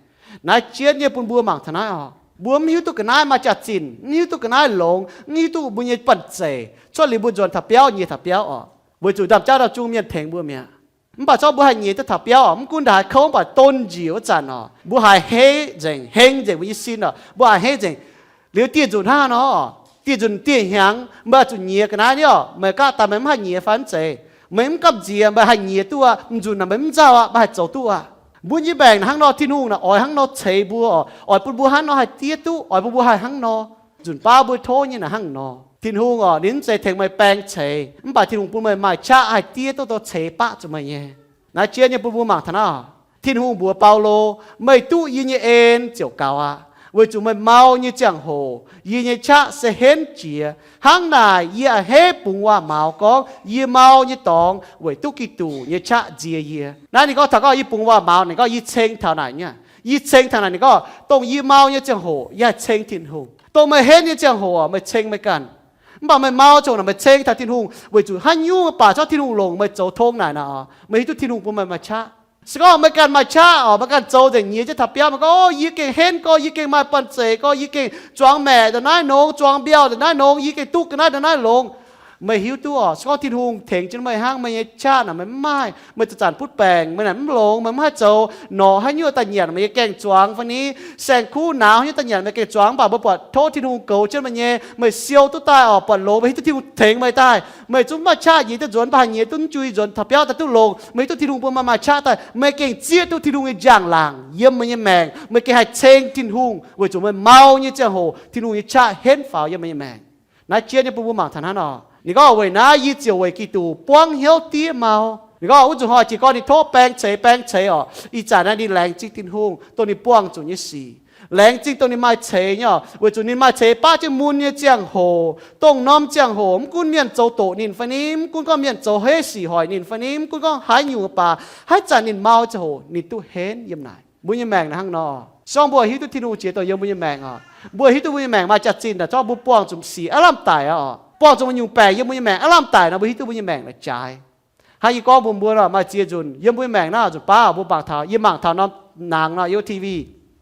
Naaiv jienv nyei bun mbuo mangc taux naaiv oc. Mbuo mv hiuv duqv ga'naaiv maaih jaax-zinh, mv hiuv duqv ga'naaiv longx, mv hiuv duqv mbuo nyei banh zeic, cuotv liuz mbuo nzuonx taux biauv, nyiex taux biauv oc, weic zuqc ndaamv-jauv ndaamv-jung mienh tengx mbuo mi'aqv. Mv baac corc mbuo haih nyiex duqv taux biauv oc, mv gunv ndaaih kouv, mv baac don njiec wuov zanc oc, mbuo haiz a'hneiv nzengc, heng nzengc mbuo nyei sin oc, mbuo haiz a'hneiv nzengc. Liuz dieh nzunc hnangv nor, dieh nzunc dieh hnyangx meih zuqc nyiex ga'naaiv nyei oc, meih gaav daaih meih mv haih nyiex fai mv zeiz? Meih mv gamh nziex, meih haih nyiex duqv aqv. Nzunc naaic meih mv nzauh aqv, meih haih zoux duqv aqv. Mbuo nyei maengc hnangv nor, Tin-Hungh naaic oix hnangv nor ceix mbuo oc, oix bun mbuo hnangv nor haih diev duqv, oix bun mbuo haih hnangv nor. Nzunc baav mbuo tov nyei naaic hnangv nor. Tin-Hungh oc, ninh mv zeiz tengx meih baeng ceix, mv baac Tin-Hungh bun meih maaih qaqv haih diev duqv dongh ceix baqv zuqc meih nyei. Naaiv jienv nyei bun mbuo mangc taux naaiv oc. Tin-Hungh mbuox Baulo, Meih duqv yie nyei en ziouc gaux aqv, weic zuqc meih mau nyei ziangh hoc yie nyei qaqv se henv jiex. Hnangv naaic yie a'hneiv bungx waac-maux gorngv yie mau nyei dorngx weic duqv Giduc nyei qaqv nzie yie. Naaiv ninh gorngv taux gorngv yie bungx waac-maux, ninh gorngv yie ceng taux naaic nyei. Yie ceng taux naaic, ninh gorngv dongh yie mau nyei ziangh hoc yie haih ceng Tin-Hungh. Dongh meih henv nyei ziangh hoc meih ceng meih ganh. Mv baac meih mau ziangh hoc naaic meih ceng taux Tin-Hungh, weic zuqc haaix nyungc baac corc Tin-Hungh longc meih zoux tong naaic naaic oc, meih hiuv duqv Tin-Hungh bun meih maaih qaqv. Se gorngv meih ganh maaih qaqv oc, meih ganh zoux nzengc nyiex jienv taux biauv, meih gorngv, O, yie gengh henv gorx, yie gengh maaih banh zeic gorx, yie gengh zuangx maeqc ndongc naaiv nongx, zuangx mbiauh ndongc naaiv nongx, yie gengh duqv ga'naaiv ndongc naaiv longx. Meih hiuv duqv oc, se gorngv Tin-Hungh tengx jienv meih hnangv, meih nyei qaqv naaic meih mv maaih, meih zanc-zanc butv baengc, meih naaic mv longx, meih mv haih zoux, norqc haaix nyungc daaih nyanc meih nyei gaeng-zuangx fai ni, saeng-kuv nauz haaix nyungc daaih nyanc meih gaeng-zuangx, mv baac meih buatc tov Tin-Hungh goux jienv meih nyei, meih siou duqv daaih oc, buatc longx, meih hiuv duqv Tin-Hungh tengx meih daaih. Meih zungv mv maaih qaqv nyiex duqv nzuonx, mv baac haih nyiex duqv mv jui nzuonx taux biauv daaih duqv longx. Meih hiuv duqv Tin-Hungh bun meih maaih qaqv daaih, meih gengh zieqv duqv Tin-Hungh nyei njang-laangc yiem meih nyei maengc. Meih gengh haih ceng Tin-Hungh weic zuqc meih mau nyei ziangh hoc Tin-Hungh nyei qaqv henv faaux yiem meih nyei maengc. Naaiv jienv nyei bun mbuo mangc taux naaiv nor. Ninh gorngv, Weic naaiv yie ziouc weic Giduc buangv hnyouv diev mau. Ninh gorngv wuov nzunc hnoi jiez gorn ninh tov baeng ceix, baeng ceix oc. Ih zanc naaiv ninh laengz zingh Tin-Hungh dongh ninh buangh zuqc nyei sic. Laengz zingh dongh ninh maaih ceix nyei oc, weic zuqc ninh maaih ceix baqv jienv mun nyei ziangh hoc, dongh norm ziangh hoc, mv gunv mienh zoux doqc ninh fai ni, mv gunv gorngv mienh zoux heiv sic hoic ninh fai ni, mv gunv gorngv haaix nyungc baac, haaix zanc ninh mau ziangh hoc ninh duqv henv yiem naaic. Mbuo nyei maengc naaic hnangv nor. Se gorngv mbuo hiuv duqv Tin-Hungh jiex dongh yiem mbuo nyei maengc oc, mbuo hiuv duqv mbuo nyei maengc maaih jaax-zinh naaic, zorqv mbuo buangh zuqc sic aav lamh daic oc, buangh zuqc nyungc baengc yiem mbuo nyei maengc aav lamh daic nor, mbuo hiuv duqv mbuo nyei maengc naaic jaaix. Hnangv yie gorngv mbuox mbuo nor, maaih ziex nzunc yiem mbuo nyei maengc naaiv nzunc baav mbuo mangc taux, yie mangc taux norm nangx nor, yiem T V.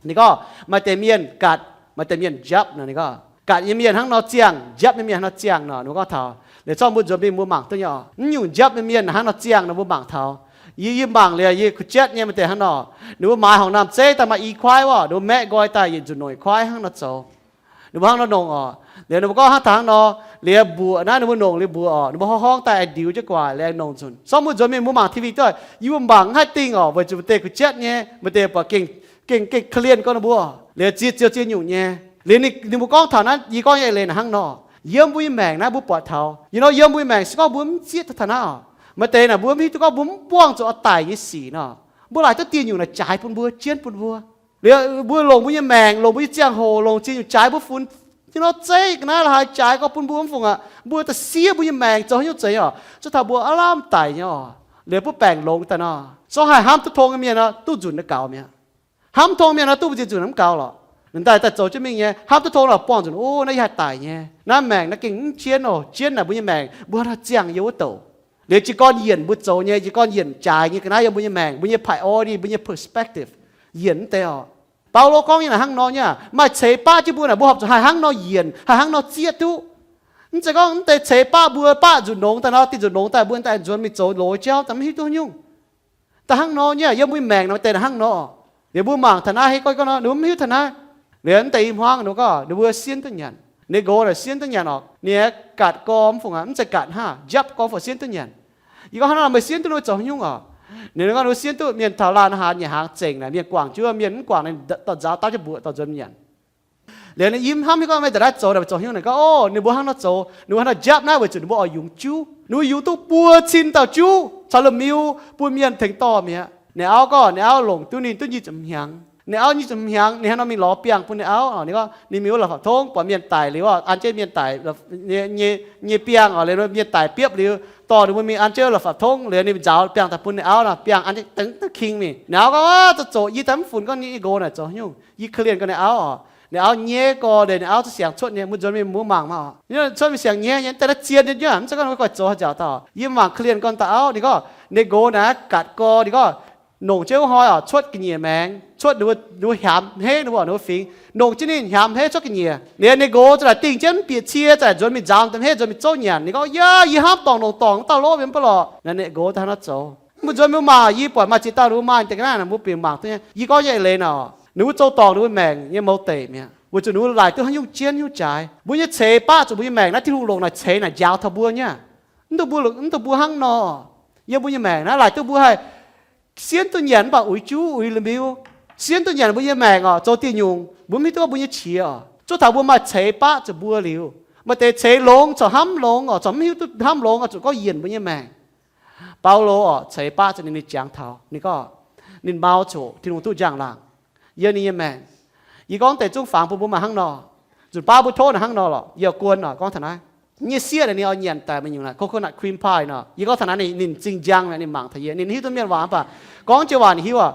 Ninh gorngv maaih deix mienh gatc, maaih deix mienh njapv nor, ninh gorngv gatc nyei mienh hnangv nor ziangh, njapv nyei mienh hnangv nor ziangh nor, ninh gorngv taux Liuz zorqv mbuo nzuonx mingh mbuo mangc duqv nyei oc. Mv nyungc njapv nyei mienh hnangv nor ziangh nor mbuo mangc taux. Yie, yie mangc liuz yie kuh jatv nyei maaih deix hnangv nor. Ninh mbuo maaiz horngc namh zeiv daaih maaih i kuaaiv oc, ninh mbuo maeqv nqoi daaih yietc nzunc nongc i kuaaiv hnangv nor zoux. Ninh mbuo hnangv nor nongc oc. Liuz ninh mbuo gorngv hnangv taux hnangv nor, liuz mbuoqc naaiv ninh mbuo nongc liuz mbuoqc oc, ninh mbuo horngh horngh daaih aengx ndiux jienv guaax liuz aengx nongc nzunc. Zorqv mbuo nzuonx mingh mbuo mangc T V duqv, yie mbuo mangc mv haih dingh oc, weic zuqc maaih deix kuh jatv nyei, maaih deix buatc gengh, gengh, gengh korv-lienh gorngv ninh mbuo, liuz ziex ziouc ziex nyungc nyei. Liuz ninh, ninh mbuo gorngv taux naaiv, yie gorngv nyei eix leiz naaic hnangv nor. Yiem mbuo nyei maengc naaiv mbuo buatc taux, you know, yiem mbuo nyei maengc se gorngv mbuo mv zieqv duqv taux naaiv oc, maaih deix naaic mbuo mv hiuv duqv gorngv mbuo mv buangh zuqc oix daic nyei sic nor, mbuo laaic duqv dieh nyungc naaic jaaix bun mbuo, jienv bun mbuo. Liuz mbuo longc mbuo nyei maengc, longc mbuo nyei ziangh hoc, longc ziex nyungc jaaix mbuo funx, you know, zeiv ga'naaiv la'haaix jaaix gorngv bun mbuo mv fungc aqv. Mbuo da'siev mbuo nyei maengc zoux haaix nyungc zeiz oc, zuov taux mbuo aav lamh daic nyei oc. Liuz mbuo baengc longx daaih nor, zorqv haih hnamv duqv tong nyei mienh nor duqv nzunc naaiv gaux mi'aqv. Hnamv tong mienh nor duqv mbu'ziex nzunc mv gaux lorqc. Ninh daaih daaih zoux jienv mingh nyei, hnamv duqv tong lorqc buangh nzunc, o, naaiv yie haih daic nyei, naaiv maengc naaiv gengh mv jienv oc, jienv naaic mbuo nyei maengc mbuo haih ziangh yiem wuov douc. Liuz jiez gorn yienc mbuo zoux nyei, jiez gorn yienc jaaix nyei ga'naaiv yiem mbuo nyei maengc, mbuo nyei priority, mbuo nyei perspective, yienc mv deix oc. Baulo gorngv nyei naaic hnangv nor nyei, maaih ceix baqv jienv mbuo naaic mbuo horpc zuqc haih hnangv nor yienc, haih hnangv nor zieqv duqv. Mv zeiz gorngv mv deix ceix baqv mbuo baqv nzuqc longx daaih nor, dieh nzunc longx daaih mbuo daaih nzuonx mingh zoux loz jauv daaih mv hiuv duqv nyungc. Daaih hnangv nor nyei, yiem mbuo maengc nor deix hnangv nor. Liuz mbuo mangc taux naaiv, hei gorngv nor ninh mbuo mv hiuv taux naaiv. Liuz mv deix i hmuangv ninh mbuo gorngv ninh mbuo sienv duqv nyanc, ninh nqox naaic sienv duqv nyanc oc, ninh aengx gatc gorx mv fungc aqv, mv zeiz gatc hnangv, njapv gorx fungc sienv duqv nyanc. Yie gorngv hnangv nor meih sienv duqv ninh mbuo zoux haaix nyungc oc? Ninh gorngv ninh mbuo sienv duqv mienh taux laanh haaix nyanc hnaangx zengc naaic, mienh guangc jienv, mienh mv guangc ninh dorh nzaaux dapv jienv mbuoqc dorh nzuonx nyanc. Liuz ninh yiem hnamv hiuv gorngv meih daaih naaiv zoux naaic zoux haaix nyungc. Ninh gorngv, o, ninh mbuo hnangv nor zoux, ninh mbuo hnangv nor njapv naaiv weic zuqc ninh mbuo oix yungz juv. Ninh mbuo yungz duqv buo cin dauh juv caux la'miu bun mienh tengx dorh mi'aqv. Ninh auv gorngv ninh auv longc duqv ninh duqv nyic ziepc hnyangx. Ninh auv nyic ziepc hnyangx ninh hnangv nor mingh lorz biangh bun ninh auv. Ninh gorngv ninh mingh wuov la'fapv tongv buatc mienh daic liuz, an jienv mienh daic nyei biangh oc, liuz mienh daic biopv liuz, dorh ninh mbuo mingh an jienv wuov la'fapv tongv liuz ninh nzaaux biangh daaih bun ninh auv nor, biangh an jienv dengv dengv king mingh. Ninh auv gorngv, o, zoux zoqc yie daaih mv funx gorngv ninh nyei nqox naaic zoux haaix nyungc. Yie korv-lienh gorngv ninh auv oc. Ninh auv nyei gorx liuz ninh auv zuqc siangx cuotv nyei, mbuo nzuonx mingh mbuo mangc maah oc. Cuotv mingh siangx nyei, nyei daaih naaiv zien nyei, mv zeiz gorngv ninh mbuo guaih zoux haaix nziaauc dauh. Yie mangc korv-lienh gorngv daaih auv, ninh gorngv ninh nqox naaic gatc gorx, ninh gorngv nongc jienv wuov hnoi oc, cuotv ga'nyiec maengx, cuotv ninh mbuo hiaamx hmeiv ninh mbuo, ninh mbuo fingx, nongc jienv ninh hiaamx hmeiv cuotv ga'nyiec. Liuz ninh nqox za'naaic dingh jienv mv bieqc cie, za'naaic nzuonx mingh nzaaux daaih hmeiv, nzuonx mingh zouv nyanc. Ninh gorngv, yaac yie hnamv dorngc longc dorngc wuov dauh lov mienh mv baac lorqc. Naaiv ninh nqox daaih hnangv nor zoux. Mbuo nzuonx mbuo mangc, yie buatc maaih ziex dauh ninh mbuo maaih deix ga'naaiv naaic mbuo bieqc mangc duqv nyei. Yie gorngv nyei eix leiz naaic, ninh mbuo zoux dorngc ninh mbuo maengc nyei mouz deic mi'aqv, weic zuqc ninh mbuo laaic duqv haaix nyungc jienv haaix nyungc jaaix. Mbuo nyei ceix baqv zuqc mbuo nyei maengc naaiv Tin-Hungh longc naaic ceix naaic njaaux taux mbuo nyei. Mv dungx mbuo, mv dungx mbuo hnangv nor. Yiem mbuo nyei maengc naaiv laaic duqv mbuo haih sienv duqv nyanc mv baac uix juv uix la'miu, sienv duqv nyanc mbuo nyei maengc oc, zoux dieh nyungc mbuo mv hiuv duqv mbuo nyei qiex oc. Zuov taux mbuo maaih ceix baqv zuqc mbuo liuz, maaih deix ceix longx corc hnamv longx oc, corc mv hiuv duqv hnamv longx oc, zuqc gorngv yienc mbuo nyei maengc. Baulo oc, ceix baqv zuqc ninh, ninh jangx taux ninh gorngv, ninh mau coc Tin-Hungh duqv njang-laangc yiem ninh nyei maengc. Yie gorngv deix zungv fangx bun mbuo maaih hnangv nor. Nzunc baav mbuo tov naaic hnangv nor lorqc, yie gorngv taux naaiv nyei sieqv naaic ninh oix nyanc daaih meih nyungc naaic coconut cream pie nor. Yie gorngv taux naaiv ninh, ninh zingh njang, ninh mangc taux yie, ninh hiuv duqv mienh waac mv baac gorngv jienv waac ninh hiuv oc.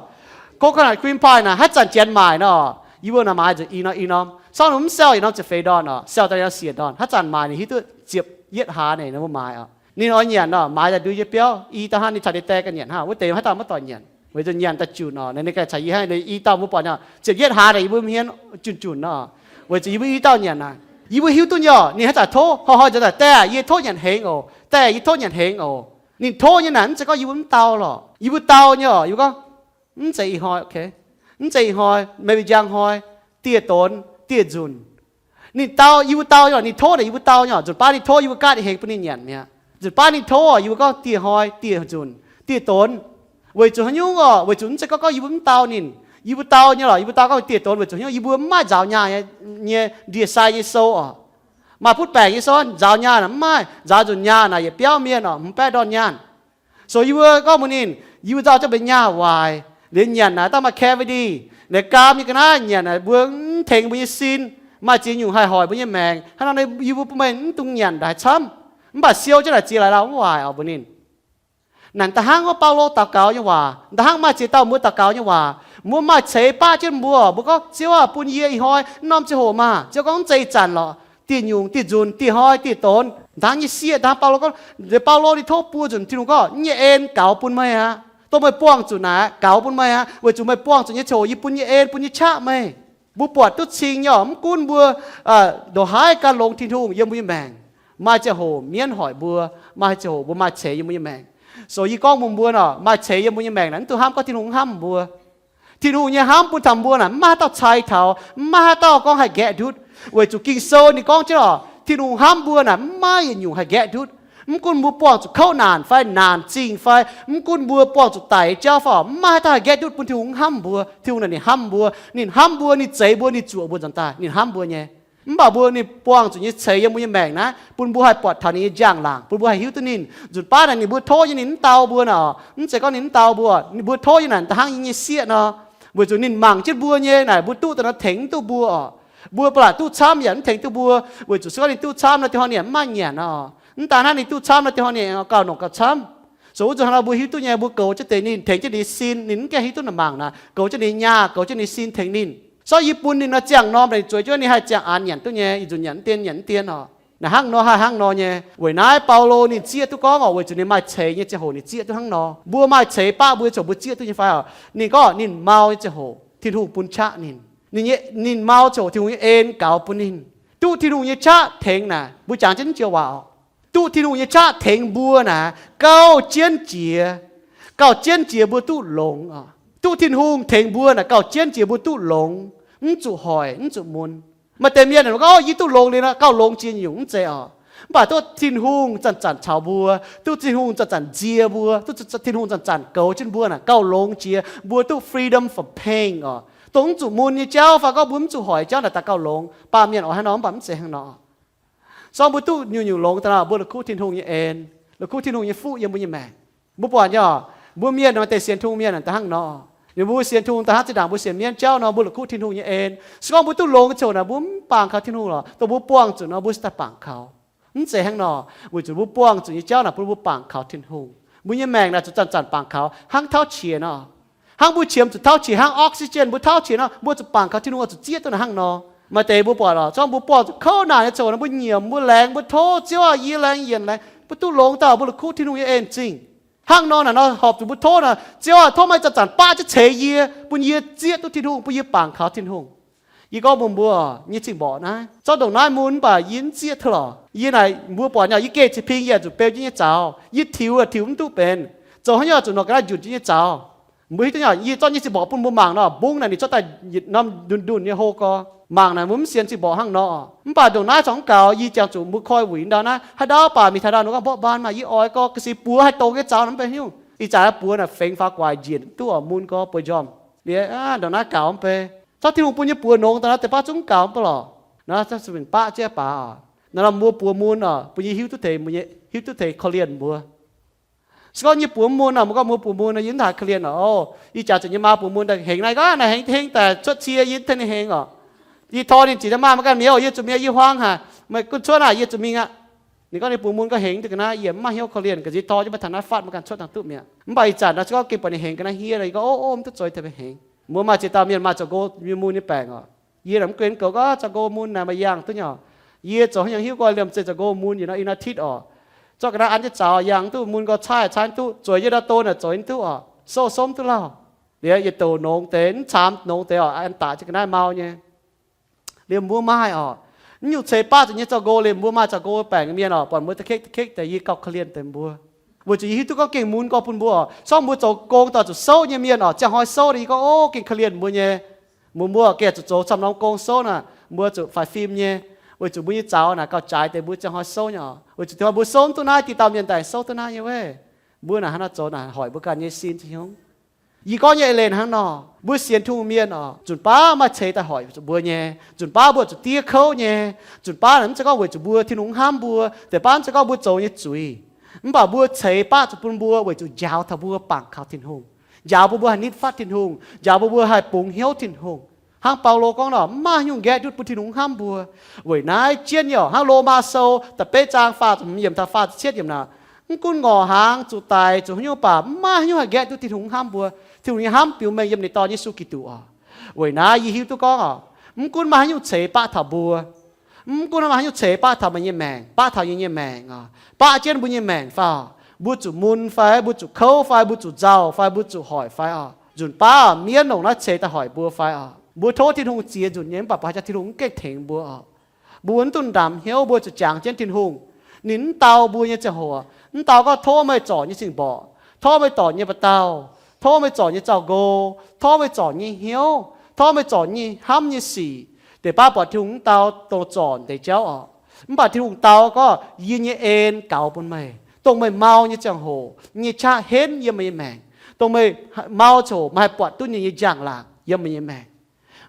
Coconut cream pie naaic haaix zanc janx maaic nor, yie mbuo naaic maaiz nzunc i norm i norm, sorng ninh mv siau yietc norm ziepc feix ndorn oc, siau daaih siec ndorn. Haaix zanc maaic ninh hiuv duqv ziepc yietv hlaax naaic ninh mbuo maaiz oc. Ninh oix nyanc nor, maaiz daaih ndui nyei biauv, i dauh hnangv ninh caux ninh die ganh nyanc hnangv, wuov deix mv haih dauh maiv doic nyanc, weic zuqc nyanc daaih junc nor. Naaiv ninh ganh caux yie hnangv, i dauh mbuo buatc nyanc ziepc yietv hlaax naaic yie mbuo mv hienv junc junc nor, weic zuqc yie mbuo i dauh nyanc naaic. Yie mbuo hiuv duqv nyei oc, ninh haaix zanc tov, hnoi-hnoi nzengc daaih, daaih, yie tov nyanc hengx oc, daaih, yie tov nyanc hengx oc. Ninh tov nyei naaic mv zeiz gorngv yie mbuo mv dau lorqc, yie mbuo dau nyei oc. Yie mbuo gorngv, mv zeiz ih hnoi, mv zeiz ih hnoi, maybe njang hnoi, dieh donx, dieh nzunc. Ninh dau, yie mbuo dau nyei oc, ninh tov naaic yie mbuo dau nyei oc. Nzunc baav ninh tov yie mbuo gaatv hengx bun ninh nyanc mi'aqv. Nzunc baav ninh tov oc, yie mbuo gorngv dieh hnoi, dieh nzunc, dieh donx. Weic zuqc haaix nyungc oc? Weic zuqc mv zeiz gorngv, gorngv yie mbuo mv dau ninh. Yie mbuo dau nyei lorqc, yie mbuo dau gorngv dieh donx weic zuqc haaix nyungc? Yie mbuo mv maaih nzaaux nyaah nyei ndie-sai nyei sou oc. Maaih butv baengc nyei sou nzaaux nyaah naaic mv maaih, nzaaux nzunc nyaah naaic yietc biauv mienh oc, hmz baeqv ndorn nyaanh. So yie mbuo gorngv mbuox ninh, yie mbuo nzauh jienv mbuo nyaah waaic, liuz nyanc naaic daaih maaih cavity, liuz gaam nyei ga'naaiv nyanc naaic mbuo mv tengx mbuo nyei sin, maaih ziex nyungc haih hoic mbuo nyei maengc. Hnangv nor yie mbuo bun meih mv dungx nyanc ndaaih camv, mv baac siou jienv naaic ziex laaix lauh mv waaic oc mbuox ninh. Naaic da'hnangv wuov Baulo daux gaux nyei waac, da'hnangv maaih ziex dauh mbuo daux gaux nyei waac. Mbuo maaih ceix baqv jienv mbuo, mbuo gorngv, Ziouv aah, bun yie ih hnoi norm ziangh hoc maah! Ziouv gorngv, Mv zeiz ih zanc lorqc. Dieh nyungc, dieh nzunc, dieh hnoi, dieh donx. Da'hnangv nyei sieqv, da'hnangv Baulo gorngv, Baulo ninh tov buo nzunc Tin-Hungh gorngv, Yie nyei en gaux bun meih aqv. Dongh meih buangh zuqc naaic gaux bun meih aqv, weic zuqc meih buangh zuqc nyei ziangh hoc yie bun nyei en, bun nyei qaqv meih. Mbuo buatc duqv cing nyei oc, mv gunv mbuo ndongc haaix gan longx Tin-Hungh yiem mbuo nyei maengc, Maaih ziangh hoc mienv hoic mbuo, maaih ziangh hoc mbuo maaih ceix yiem mbuo nyei maengc. So yie gorngv mbuox mbuo nor, maaih ceix yiem mbuo nyei maengc naaic, mv dungx hnamv gorngv Tin-Hungh mv hnamv mbuo. Tin-Hungh nyei hnamv bun taux mbuo naaic, mv maaih haaix dauh cai taux, mv maaih haaix dauh gorngv haih nqaeqv ndutv. Weic zuqc Ging-Sou ninh gorngv jienv oc, Tin-Hungh hnamv mbuo naaic, mv maaih yietc nyungc haih nqaeqv ndutv. Mv gunv mbuo buangh zuqc kouv naanc fai naanc zingh fai, mv gunv mbuo buangh zuqc daic nyei jauv fai, mv maaih haaix dauh haih nqaeqv ndutv bun Tin-Hungh mv hnamv mbuo. Tin-Hungh naaic ninh hnamv mbuo, ninh zeix mbuo, ninh zuoqc mbuo nzuonx daaih, ninh hnamv mbuo nyei. Mv baac mbuo ninh buangh zuqc nyei ceix yiem mbuo nyei maengc naaiv, bun mbuo haih buatc taux ninh nyei njang-laangc, bun mbuo haih hiuv duqv ninh. Nzunc baav naaic ninh mbuo tov nyei ninh mv dau mbuo nor, mv zeiz gorngv ninh mv dau mbuo, ninh mbuo tov nyei naaic da'hnangv nyei sieqv nor, weic zuqc ninh mangc jienv mbuo nyei naaic, mbuo duqv daaih nor tengx mv duqv mbuo oc. Mbuo ba'laqc duqv camv yaac mv tengx duqv mbuo, weic zuqc se gorngv ninh duqv camv nor, dinh hnoi ninh mv maaih nyanc oc. Mv daaih hnangv ninh duqv camv nor, dinh hnoi ninh gauh nongc gauh camv. So wuov nzunc hnangv nor mbuo hiuv duqv nyei, mbuo goux jienv deix ninh, tengx jienv ninh sin, ninh mv gaengh hiuv duqv naaic mangc naaic, goux jienv ninh nyaah, goux jienv ninh sin tengx ninh. So yie bun ninh nor ziangh norm naaic, zueiz jienv ninh haih ziangh aanx nyanc duqv nyei, ih nzunc nyanc mv dien, nyanc mv dien oc. Naaic hnangv nor haih hnangv nor nyei. Weic naaiv Baulo ninh zieqv duqv gorngv oc, weic zuqc ninh maaih ceix nyei ziangh hoc ninh zieqv duqv hnangv nor. Mbuo maaih ceix baqv mbuo nyei ziangh hoc mbuo zieqv duqv nyei fai oc? Ninh gorngv ninh mau nyei ziangh hoc Tin-Hungh bun qaqv ninh. Ninh, ninh mau ziangh hoc Tin-Hungh nyei en gaux bun ninh. Duqv Tin-Hungh nyei qaqv tengx naaic, mbuo jangx jienv naaiv joux waac oc. Duqv Tin-Hungh nyei qaqv tengx mbuo naaic, gauh jienv jiex, gauh jienv jiex mbuo duqv longx oc. Duqv Tin-Hungh tengx mbuo naaic gauh jienv jiex mbuo duqv longx, mv zuqc hoic, mv zuqc mun. Maaih deix mienh gorngv, yie duqv longx liuz nor gauh longx jiex nyungc, mv zeiz oc. Mv baac duqv Tin-Hungh zanc-zanc caux mbuo, duqv Tin-Hungh zanc-zanc nzie mbuo, duqv Tin-Hungh zanc-zanc goux jienv mbuo naaic gauh longx jiex, mbuo duqv freedom from pain oc. Dongh mv zuqc mun nyei jauv fai gorngv mbuo mv zuqc hoic jauv naaic daaih gauh longx. Baamh mienh oix hnangv nor, mv baac mv zeiz hnangv nor. So mbuo duqv nyungc-nyungc longx daaih nor, mbuo la'kuqv Tin-Hungh nyei en, la'kuqv Tin-Hungh nyei fuqv yiem mbuo nyei maengc. Mbuo buatc nyei oc, mbuo mienh maaih deix sienx Tin-Hungh mienh daaih hnangv nor. Ninh mbuo sienx Tin-Hungh daaih hnangv zinh ndaangc mbuo sienx mienv jauv nor, mbuo la'kuqv Tin-Hungh nyei en. Se gorngv mbuo duqv longx nyei ziangh hoc naaic, mbuo mv bangc kaux Tin-Hungh lorqc, dongh mbuo buangh zuqc nor mbuo cingx daaih bangc kaux. Mv zeiz hnangv nor, weic zuqc mbuo buangh zuqc nyei jauv naaic bun mbuo bangc kaux Tin-Hungh. Mbuo nyei maengc naaic zuqc zanc-zanc bangc kaux, hnangv tauv qiex nor. Hnangv mbuo qiemx zuqc tauv qiex, hnangv oxygen mbuo tauv qiex nor, mbuo zuqc bangc kaux Tin-Hungh oix zuqc zieqv duqv naaic hnangv nor. Maaih deix mbuo buatc lorqc, zorngv mbuo buangh zuqc kouv naanc nyei ziangh hoc naaic, mbuo nyiemc, mbuo laengz, mbuo tov, Ziouv aah, yie laengz yie yienc laengz, mbuo duqv longx daaih, mbuo la'kuqv Tin-Hungh nyei en zingh. Hnangv nor naaic nor horpc zuqc mbuo tov naaic, Ziouv aah, tov meih zanc-zanc baqv jienv ceix yie, bun yie zieqv duqv Tin-Hungh, bun yie bangc kaux Tin-Hungh. Yie gorngv mbuox mbuo, nyei cing-mborqc naaiv zorqv ndongc naaiv mun, mv baac yie mv zieqv duqv lorqc. Yie naaic mbuo buatc nyei, yie geh za'ping yie zuqc beu jienv nyei zaux, yie tiux tiux mv duqv benx, zoux haaix nyungc zuqc nor ga'naaiv njunc jienv nyei zaux. Mbuo hiuv duqv nyei, yie zorqv nyei cing-mborqc bun mbuo mangc nor, mbungv naaic ninh zorqv daaih yietc norm ndunh ndunh nyei hlo gorx. Mangc naaic mbuo mv sienx cing-mborqc hnangv nor. Mv baac ndongc naaiv corc mv gaux, yie jangx zuqc mbuo koi wuic ndau naaiv, haaix ndau baac mingh taux ndau nor gorngv mborqv mbaan maah, yie oix gorx ga'sie buoz haih dongz nyei zaux nor mv benx haaix nyungc. Ih zanc naaiv buoz naaic fengx faaux guaic njiec duqv oc, mun gorx bueix njormh. Liuz ndongc naaiv gaux mv bei. Zorqv Tin-Hungh bun nyei buoz nongx daaih naaiv deix baav zungv gaux mv bei lorqc. Naaiv mbuo baav jiex baac oc. Naaiv mbuo buoz mun oc, bun yie hiuv duqv teix, hiuv duqv teix korv-lienh mbuo. Se gorngv yie buoz mun nor, mbuo gorngv mbuo buoz mun nor, yie mv haiz korv-lienh oc. Ov, yie jaax zuqc nyei maa buoz mun daaih hengx naaiv, gorngv naaiv hengx hengx daaih cuotv cie, yie mv tengx ninh hengx oc. Yie tor ninh zic, maa, meih ganh mienh oc, yie zuqc mienh, yie huaang haic, meih gunv cuotv aqv, yie zuqc mingh aqv. Ninh gorngv ninh buoz mun gorngv hengx duqv ga'naaiv, yie mv maaih hnyouv korv-lienh, ga'naaiv tor jienv maiv taux naaiv fatv, meih ganh cuotv dangh duqv mi'aqv. Mv baac ih zanc nor se gorngv gengh buatc ninh hengx ga'naaiv hniev nor, yie gorngv, ov, ov, mv duqv zoux taux hengx. Mbuo maaih ziex dauh mienh maaih zoux nqo nyei mun nyei baengc oc. Yie mv gunv goux gorngv zoux nqo mun naaic maaih yangh duqv nyei oc. Yie zoux haaix nyungc hiuv gorngv liemh zeih zoux nqo mun yietc norm United oc. Zorqv ga'naaiv an jienv zaux, yangh duqv mun nqo, caaiv caaiv duqv, zueiz yie ndau don naaic zoux duqv oc. Souv souv duqv lauh. Liuz yietc douc nongx deix, mv caamx nongx deix oc, an daaih jienv ga'naaiv mau nyei. Liemh mbuo maaih oc, mv nyungc ceix baqv zuqc nyei zoux nqo. Liemh mbuo maaih zoux nqo baengc mienh oc, buatc mbuo da'kekv da'kekv deix, yie gauh korv-lienh deix mbuo. Weic zuqc yie hiuv duqv gorngv gengh mun gorx bun mbuo oc. Sorng mbuo zoux gong daaih zuqc souv nyei mienh oc, ziangh hnoi souv, yie gorngv, ov, gengh korv-lienh mbuo nyei. Mbuo, mbuo gengh zuqc zoux camv norm gong souv naaic, mbuo zuqc faix fim nyei. Weic zuqc mbuo nyei zaux naaic gauh jaaix deix mbuo ziangh hnoi souv nyei oc. Weic zuqc dinh hnoi mbuo souv duqv naaiv, dinh dauh mienh daaih souv duqv naaiv nyei wuov. Mbuo naaic hnangv nor zoux naaic hoic mbuo ganh nyei sin ziex nyungc. Yie gorngv nyei eix leiz hnangv nor, mbuo sienx Tin-Hungh mienh oc, nzunc baav maaih ceix daaih hoic zuqc mbuo nyei. Nzunc baav mbuo zuqc diev kouv nyei. Nzunc baav naaic mv zeiz gorngv weic zuqc mbuo Tin-Hungh mv hnamv mbuo, deix baav mv zeiz gorngv mbuo zoux nyei zuiz. Mv baac mbuo ceix baqv zuqc bun mbuo weic zuqc njaaux taux mbuo bangc kaux Tin-Hungh, njaaux bun mbuo haih nitv fatv Tin-Hungh, njaaux bun mbuo haih bungx hnyouv Tin-Hungh. Hnangv Baulo gorngv nor, mv maaih haaix nyungc nqaeqv ndutv bun Tin-Hungh mv hnamv mbuo. Weic naaiv jienv nyei oc, hnangv Lomaa Sou da'betv zaang faah ziepc hmz yiemc taux faah ziepc cietv yiemc naaic, mv gunv ngorc hnaangx, zuqc daic, zuqc haaix nyungc baac mv maaih haaix nyungc haih nqaeqv ndutv Tin-Hungh mv hnamv mbuo. Tin-Hungh nyei hnamv biux mengh yiem ninh Dorn Yesu Giduc oc. Weic naaiv yie hiuv duqv gorngv oc, mv gunv maaih haaix nyungc ceix baqv taux mbuo, mv gunv maaih haaix nyungc ceix baqv taux meih nyei maengc, baqv taux yie nyei maengc oc, baqv jienv mbuo nyei maengc fai oc, mbuo zuqc mun fai, mbuo zuqc kouv fai, mbuo zuqc nzauh fai, mbuo zuqc hoic fai oc, nzunc baav mienv longc naaiv ceix daaih hoic mbuo fai oc, mbuo tov Tin-Hungh ziex nzunc nyei, mv baac mbuo haaix jangx Tin-Hungh mv gaengh tengx mbuo oc. Mbuo mv duqv ndaamc hnyouv, mbuo zuqc jangx jienv Tin-Hungh. Ninh mv dau mbuo nyei ziangh hoc, mv dau gorngv tov meih zorc nyei zingh mborqc, tov meih zorc nyei mba'dauh, tov meih zorc nyei zaux-nqo, tov meih zorc nyei hnyouv, tov meih zorc nyei hnamv nyei sic, deix baav buatc Tin-Hungh mv dau dongh zorc deix jauv oc. Mv baac Tin-Hungh dau gorngv, yie nyei en gaux bun meih, dongh meih mau nyei ziangh hoc, nyei qaqv henv yiem meih nyei maengc, dongh meih mau ziangh hoc meih haih buatc duqv ninh nyei njang-laangc yiem meih nyei maengc.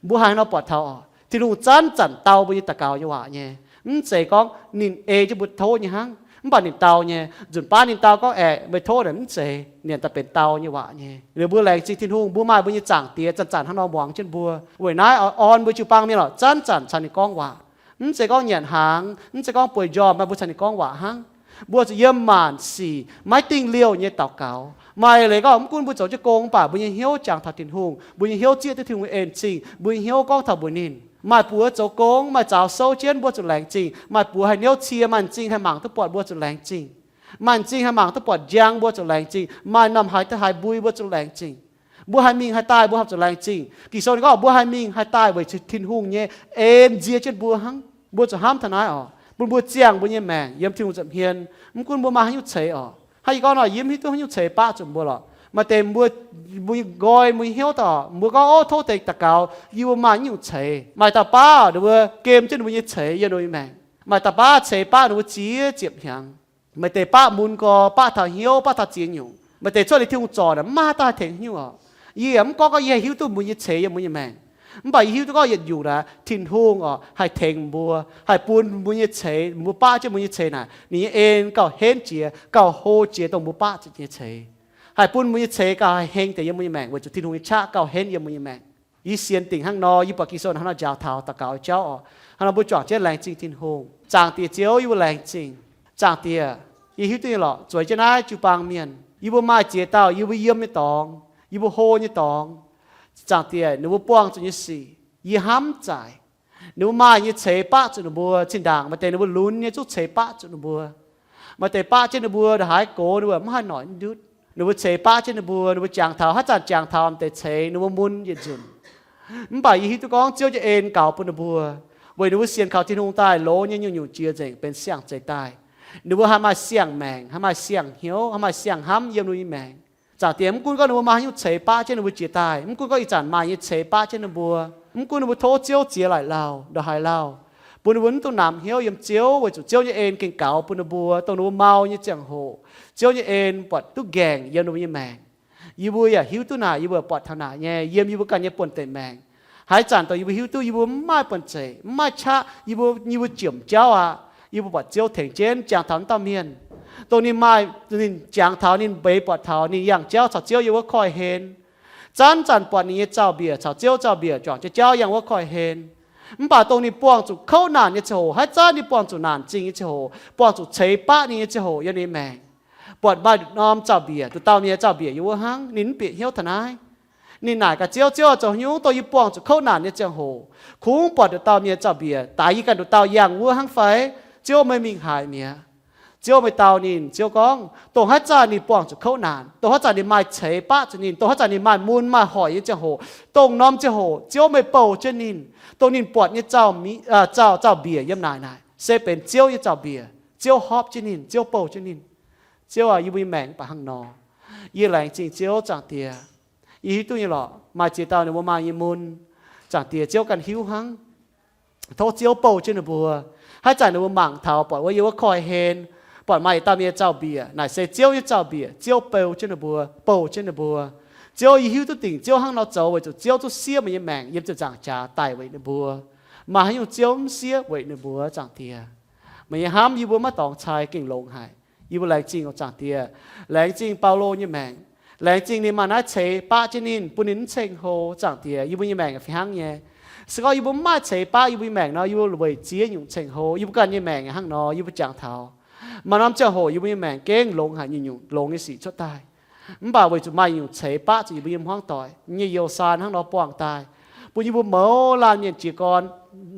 Mbuo haaix nor buatc taux oc, Tin-Hungh zanc-zanc dau mbuo nyei daux gaux nyei waac nyei. Mv zeiz gorngv ninh ei jienv mbuo tov nyei hnangv, mv baac ninh dau nyei. Nzunc baav ninh dau gorngv aeqv, meih tov naaic mv zeiz, ninh daaih benx dau nyei waac nyei. Liuz mbuo laengz zingh Tin-Hungh, mbuo maaih mbuo nyei Zaangc Diex zanc-zanc hnangv nor muangx jienv mbuo. Weic naaiv orn mbuo jiu-baang mienh lorqc zanc-zanc caux ninh gorngv waac. Mv zeiz gorngv nyanc hnaangx, mv zeiz gorngv bueix njormh maaih mbuo caux ninh gorngv waac hnangv. Mbuo zuqc yiem maanc sic maiv dingh liouh nyei daux gaux. Maaih leiz gorngv mv gunv mbuo zoux jienv gong mv baac mbuo nyei hnyouv jangx taux Tin-Hungh, mbuo nyei hnyouv zieqv duqv Tin-Hungh en-zingh, mbuo nyei hnyouv gorngv taux mbuox ninh. Maaih buoz zoux gong, maaih zaux souv jienv, mbuo zuqc laengz zingh. Maaih buoz haih hnyouv cie, maaih m'zing haih mangc duqv buatc, mbuo zuqc laengz zingh. Maaih m'zing haih mangc duqv buatc njang, mbuo zuqc laengz zingh. Maaih norm haaix haaix mbui, mbuo zuqc laengz zingh. Mbuo haih mingh haih daaih, mbuo haih zuqc laengz zingh. Ging-Sou ninh gorngv mbuo haih mingh haih daaih weic zuqc Tin-Hungh nyei en nzie jienv mbuo hnangv. Mbuo zuqc hnamv taux naaiv oc, bun mbuo ziangh mbuo nyei maengc yiem Tin-Hungh nza'hmien. Mv gunv mbuo maaih haaix nyungc ceix oc, hnangv yie gorngv nor, yie mv hiuv duqv haaix nyungc ceix baqv zuqc mbuo lorqc. Maaih deix mbuo, mbuo nyei nqoi, mbuo nyei hnyouv daaih, mbuo gorngv, ov, tov deix daux gaux, yie mbuo maaih haaix nyungc ceix. Maaih dauh baav ninh mbuo gem jienv ninh mbuo nyei ceix yiem ninh mbuo nyei maengc. Maaih dauh baav ceix baqv ninh mbuo ziex ziepc hnyangx. Maaih deix baqv mun gorx, baqv taux hnyouv, baqv taux ziex nyungc. Maaih deix cuotv liuz Tin-Hungh zorc naaic mv maaih haaix dauh haih tengx haaix nyungc oc. Yie yaac mv gorngv gorngv yie haih hiuv duqv mbuo nyei ceix yiem mbuo nyei maengc. Mv baac yie hiuv duqv gorngv yietc nyungc naaic Tin-Hungh oc haih tengx mbuo, haih bun mbuo nyei ceix, mbuo baqv jienv mbuo nyei ceix naaic ninh nyei en gauh henv jiex, gauh hlo jiex dongh mbuo baqv zuqc nyei ceix. Haih bun mbuo nyei ceix gauh haih heng deix yiem mbuo nyei maengc weic zuqc Tin-Hungh nyei qaqv gauh henv yiem mbuo nyei maengc. Yie sienx dingc hnangv nor, yie buatc Ging-Sou hnangv nor njaaux taux daux gaux jauv oc. Hnangv nor mbuo juangc jienv laengz zingh Tin-Hungh. Zaangc Diex Ziouv, yie mbuo laengz zingh. Zaangc Diex, yie hiuv duqv nyei lorqc, zueiz jienv naaiv jiu-baang mienh, yie mbuo maaih ziex dauh yie mbuo yiem nyei dorngx, yie mbuo hlo nyei dorngx. Zaangc Diex, ninh mbuo buangh zuqc nyei sic yie hnamv zaaic. Ninh mbuo maaih nyei ceix baqv zuqc ninh mbuo. Zinh ndaangc maaih deix ninh mbuo lunx nyei zungv ceix baqv zuqc ninh mbuo. Maaih deix baqv jienv ninh mbuo ndongc haaix gox ninh mbuo mv haih noic ndutv. Ninh mbuo ceix baqv jienv ninh mbuo, ninh mbuo jangx taux haaix zanc jangx taux m'deix ceix ninh mbuo mun yietc nzunc. Mv baac yie hiuv duqv gorngv Ziouv nyei en gaux bun ninh mbuo, weic ninh mbuo sienx kaux Tin-Hungh daaih longx nyei nyungc-nyungc jiex nzengc benx siang-zeix daaih. Ninh mbuo haih maaih siang-maengc, haih maaih siang-hnyouv, haih maaih siang-hnamv yiem ninh mbuo nyei maengc. Zaangc Diex, mv gunv gorngv ninh mbuo maaih haaix nyungc ceix baqv jienv ninh mbuo jiex daaih, mv gunv gorngv ih zanc maaih nyei ceix baqv jienv ninh mbuo, mv gunv ninh mbuo tov Ziouv ziex laaic lauh ndongc haaix lauh, bun ninh mbuo mv dungx namx hnyouv yiem Ziouv, weic zuqc Ziouv nyei en gengh gaux bun ninh mbuo, dongh ninh mbuo mau nyei ziangh hoc, Ziouv nyei en buatc duqv nqaengc yiem ninh mbuo nyei maengc. Yie mbuo yaac hiuv duqv naaic, yie mbuo buatc taux naaic nyei yiem yie mbuo ganh nyei buonv-deic maengc. Haaix zanc dongh yie mbuo hiuv duqv yie mbuo mv maaih buonv-zeic, mv maaih qaqv, yie mbuo, yie mbuo jiemc jauv aqv, yie mbuo buatc Ziouv tengx jienv jangx taux wuov dauh mienh, dongh ninh maaih, ninh jangx taux, ninh mbeix buatc taux, ninh yangh jauv caux Ziouv yiem wuov koiv-hlen. Zanc-zanc buatc ninh nyei zaux-mbiec caux Ziouv zaux-mbiec juangc jienv jauv yangh wuov koiv-hlen. Mv baac dongh ninh buangh zuqc kouv naanc nyei ziangh hoc, haaix zanc ninh buangh zuqc naanc zingh nyei ziangh hoc, buangh zuqc ceix baqv ninh nyei ziangh hoc yiem ninh maengc, buatc maaih norm zaux-mbiec, nduqc dauh mienh zaux-mbiec yiem wuov hnangv, ninh mv bieqc hnyouv taux naaiv. Ninh naaic gaax Ziouv, Ziouv, zoux haaix nyungc dongh yie buangh zuqc kouv naanc nyei ziangh hoc, kungx buatc nduqc dauh mienh zaux-mbiec daix yie ganh nduqc dauh yangh wuov hnangv fai? Ziouv, meih mingh haaix mi'aqv? Ziouv meih dau ninh. Ziouv gorngv, dongh haaix zanc ninh buangh zuqc kouv naanc, dongh haaix zanc ninh maaih ceix baqv zuqc ninh, dongh haaix zanc ninh maaih mun maaih hoic nyei ziangh hoc, dongh norm ziangh hoc Ziouv meih bouh jienv ninh. Dongh ninh buatc nyei zaux, zaux-mbiec yiem naaic naaic se benx Ziouv nyei zaux-mbiec. Ziouv hopv jienv ninh, Ziouv bouh jienv ninh. Ziouv aac, yie mbuo nyei maengc mv baac hnangv nor. Yie laengz zingh Ziouv, Zaangc Diex. Yie hiuv duqv nyei lorqc, maaih ziex dauh ninh mbuo maaih nyei mun, Zaangc Diex, Ziouv ganh hiuv hnangv. Tov Ziouv bouh jienv ninh mbuo. Haaix zanc ninh mbuo mangc taux buatc wuov yiem wuov koiv-hlen, buatc maaih yietc dauh mienh zaux-mbiec, naaic se Ziouv nyei zaux-mbiec, Ziouv bouh jienv ninh mbuo, bouh jienv ninh mbuo. Ziouv, yie hiuv duqv dingc Ziouv hnangv nor zoux weic zuqc Ziouv duqv siev meih nyei maengc yiem ziepc nzaangc jaax daic weic ninh mbuo. Maaih haaix nyungc Ziouv mv siev weic ninh mbuo, Zaangc Diex? Meih nyei hnamv yie mbuo maiv dorngx cai, gengh longx haic. Yie mbuo laengz zingh oc, Zaangc Diex. Laengz zingh Baulo nyei maengc. Laengz zingh ninh maaih naaiv ceix baqv jienv ninh, bun ninh mv ceng-hlo, Zaangc Diex. Yie mbuo nyei maengc fih hnangv nyei. Se gorngv yie mbuo mv maaih ceix baqv yie mbuo nyei maengc nor, yie mbuo weic ziex nyungc ceng-hlo. Yie mbuo ganh nyei maengc hnangv nor, yie mbuo jangx taux maaih norm ziangh hoc yie mbuo nyei maengc gengh longx haic, nyungc-nyungc longx nyei sic cuotv daaih. Mv baac weic zuqc maaih nyungc ceix baqv zuqc yie mbuo nyei hmuangv doic, nyei youz saan hnangv nor buangh daaih, bun yie mbuo mouz laanh mienh jiez gorn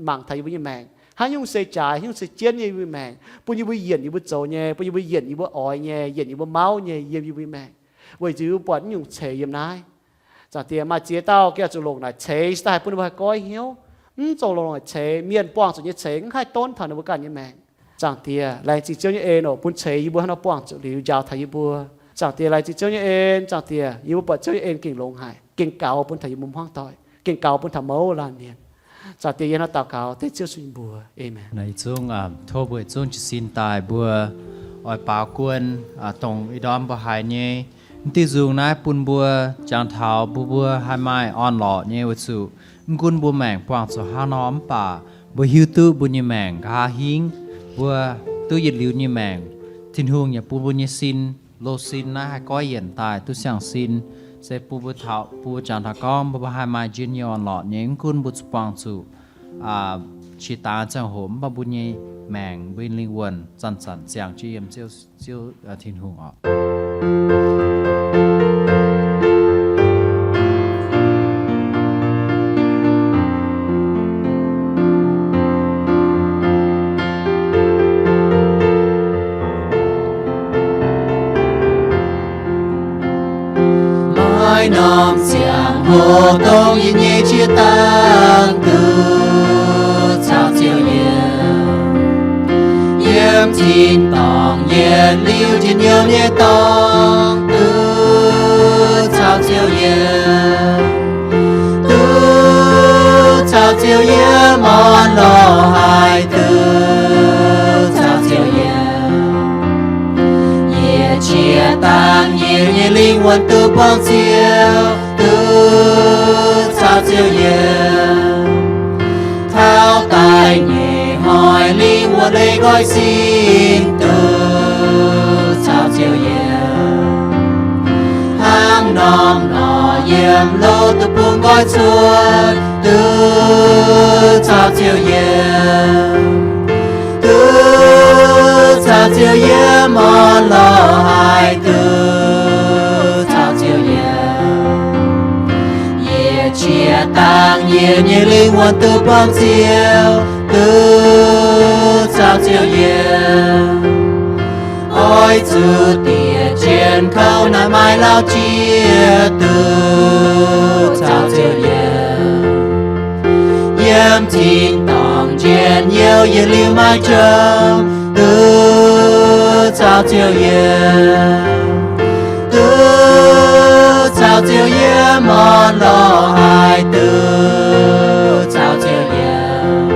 mangc taux yie mbuo nyei maengc, haaix nyungc se jaaix, haaix nyungc se jienv nyei yie mbuo nyei maengc, bun yie mbuo yienc yie mbuo zoux nyei, bun yie mbuo yienc yie mbuo oix nyei, yienc yie mbuo mauv nyei yiem yie mbuo nyei maengc, weic zuqc yie mbuo buatc naaiv nyungc ceix yiem naaiv. Zaangc Diex, maaih ziex dauh gengh zuqc longc naaic ceix, se daaih haih bun ninh mbuo haih goiv hnyouv. Mv zuqc longc naaic ceix, mienh buangh zuqc nyei ceix mv haih donv taux ninh mbuo ganh nyei maengc. Zaangc Diex, laengz zingh Ziouv nyei en oc, bun ceix yie mbuo hnangv nor buangh zuqc liuz njaaux taux yie mbuo. Zaangc Diex, laengz zingh Ziouv nyei en. Zaangc Diex, yie mbuo buatc Ziouv nyei en gengh longx haic, gengh gaux bun taux yie mbuo hmuangv doic, gengh gaux bun taux mouz laanh mienh. Zaangc Diex, yie hnangv nor daux gaux dengv Ziouv sun mbuox. Aamen. Naaiv zungv, tov mbuo zungv jiez sin daaih mbuo oix baaux guon, dongh ih ndorm mbuo haiz nyei. Mv diuh nzung naaiv bun mbuo jangx taux mbuo, mbuo haih maaih orn-lorqc nyei weic zuqc mv gunv mbuo maengc buangh zuqc hnangv nor mv baac mbuo hiuv duqv mbuo nyei maengc nqa'haav hingv. Mbuo duqv yietc liuz nyei maengc, Tin-Hungh yaac bun mbuo nyei sin, loz-sin naaiv haih goiv yienc daaih duqv siang-sin. Se bun mbuo taux, bun mbuo jangx taux gorngv mbuo, mbuo haih maaih njien nyei orn-lorqc nyei, mv gunv mbuo zuqc buangh zuqc qiex dangx ziangh hoc, mv baac mbuo nyei maengc, mbuo nyei lingh wuonh zanc-zanc ziangh jienv yiem Ziouv, Ziouv Tin-Hungh oc. Maiv norm ziangh hoc dongh yie nyei qiex dangx duqv caux Ziouv yiem. Yiem tin-dorngh yietc liuz njien-youh nyei dorngx duqv caux Ziouv yiem. Duqv caux Ziouv yiem orn-lorqc haic duqv caux Ziouv yiem. Yie qiex dangx yie nyei lingh wuonh duqv buangh Ziouv, duqv caux Ziouv yiem. Taux daaih nyei hnoi lingh wuonh leih nqoi sin duqv caux Ziouv yiem. Hnangv norm nor yiem loz duqv bungx nqoi cuotv duqv caux Ziouv yiem. Duqv caux Ziouv yiem orn-lorqc haic duqv caux Ziouv yiem. Yie qiex dangx yie nyei lingh wuonh duqv buangh Ziouv, duqv caux Ziouv yiem. Oix zuqc diec jienv kouv naaic maaih lauh jiex duqv caux Ziouv yiem. Yiem tin-dorngh njien-youh yietc liuz maaih jomc duqv caux Ziouv yiem. Duqv caux Ziouv yiem orn-lorqc haic duqv caux Ziouv yiem.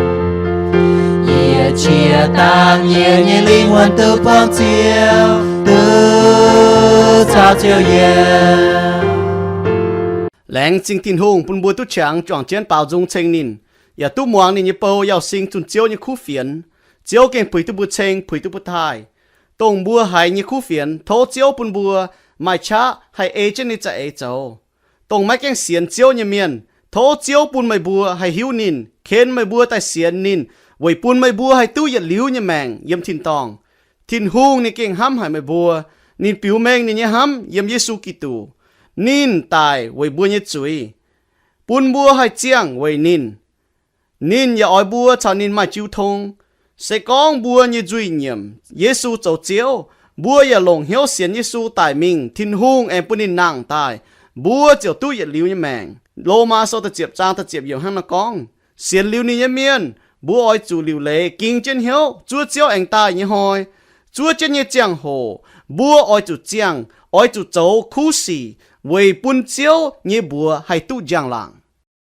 Yie qiex dangx yie nyei lingh wuonh duqv buangh Ziouv, duqv caux Ziouv yiem. Laengz zingh Tin-Hungh bun mbuo duqv qangx juangc jienv baaux nzung ceng ninh, yaac duqv muangx ninh nyei bou yauh sing zunh Ziouv nyei kuv fienx. Ziouv gengh puix duqv mbuo ceng, puix duqv mbuo taaih. Dongh mbuo haiz nyei kuv fienx, tov Ziouv bun mbuo maaih qaqv haih ei jienv ninh za'eix zoux. Dongh maiv gaengh sienx Ziouv nyei mienh, tov Ziouv bun meih mbuo haih hiuv ninh, ken meih mbuo daaih sienx ninh, weic bun meih mbuo haih duqv yietc liuz nyei maengc yiem tin-dorngh. Tin-Hungh ninh gengh hnamv haic meih mbuo. Ninh biux mengh ninh nyei hnamv yiem Yesu Giduc. Ninh daic weic mbuo nyei zuiz, bun mbuo haih ziangh weic ninh. Ninh yaac oix mbuo caux ninh maaih jiu tong. Se gorngv mbuo nyei nzuih nyiemc Yesu zoux Ziouv, mbuo yaac longc hnyouv sienx Yesu daic mingh, Tin-Hungh aengx bun ninh nangh daaih, mbuo ziouc duqv yietc liuz nyei maengc. Lomaa Sou da'ziepc zaang da'ziepc yiemc hnangv naaiv gorngv, sienx liuz ninh nyei mienh, mbuo oix zuqc liuc leiz ging jienv hnyouv zuov Ziouv aengx daaih nyei hnoi. Zuov jienv nyei ziangh hoc mbuo oix zuqc ziangh, oix zuqc zoux kuv sic weic bun Ziouv nyei mbuox haih duqv njang-laangc.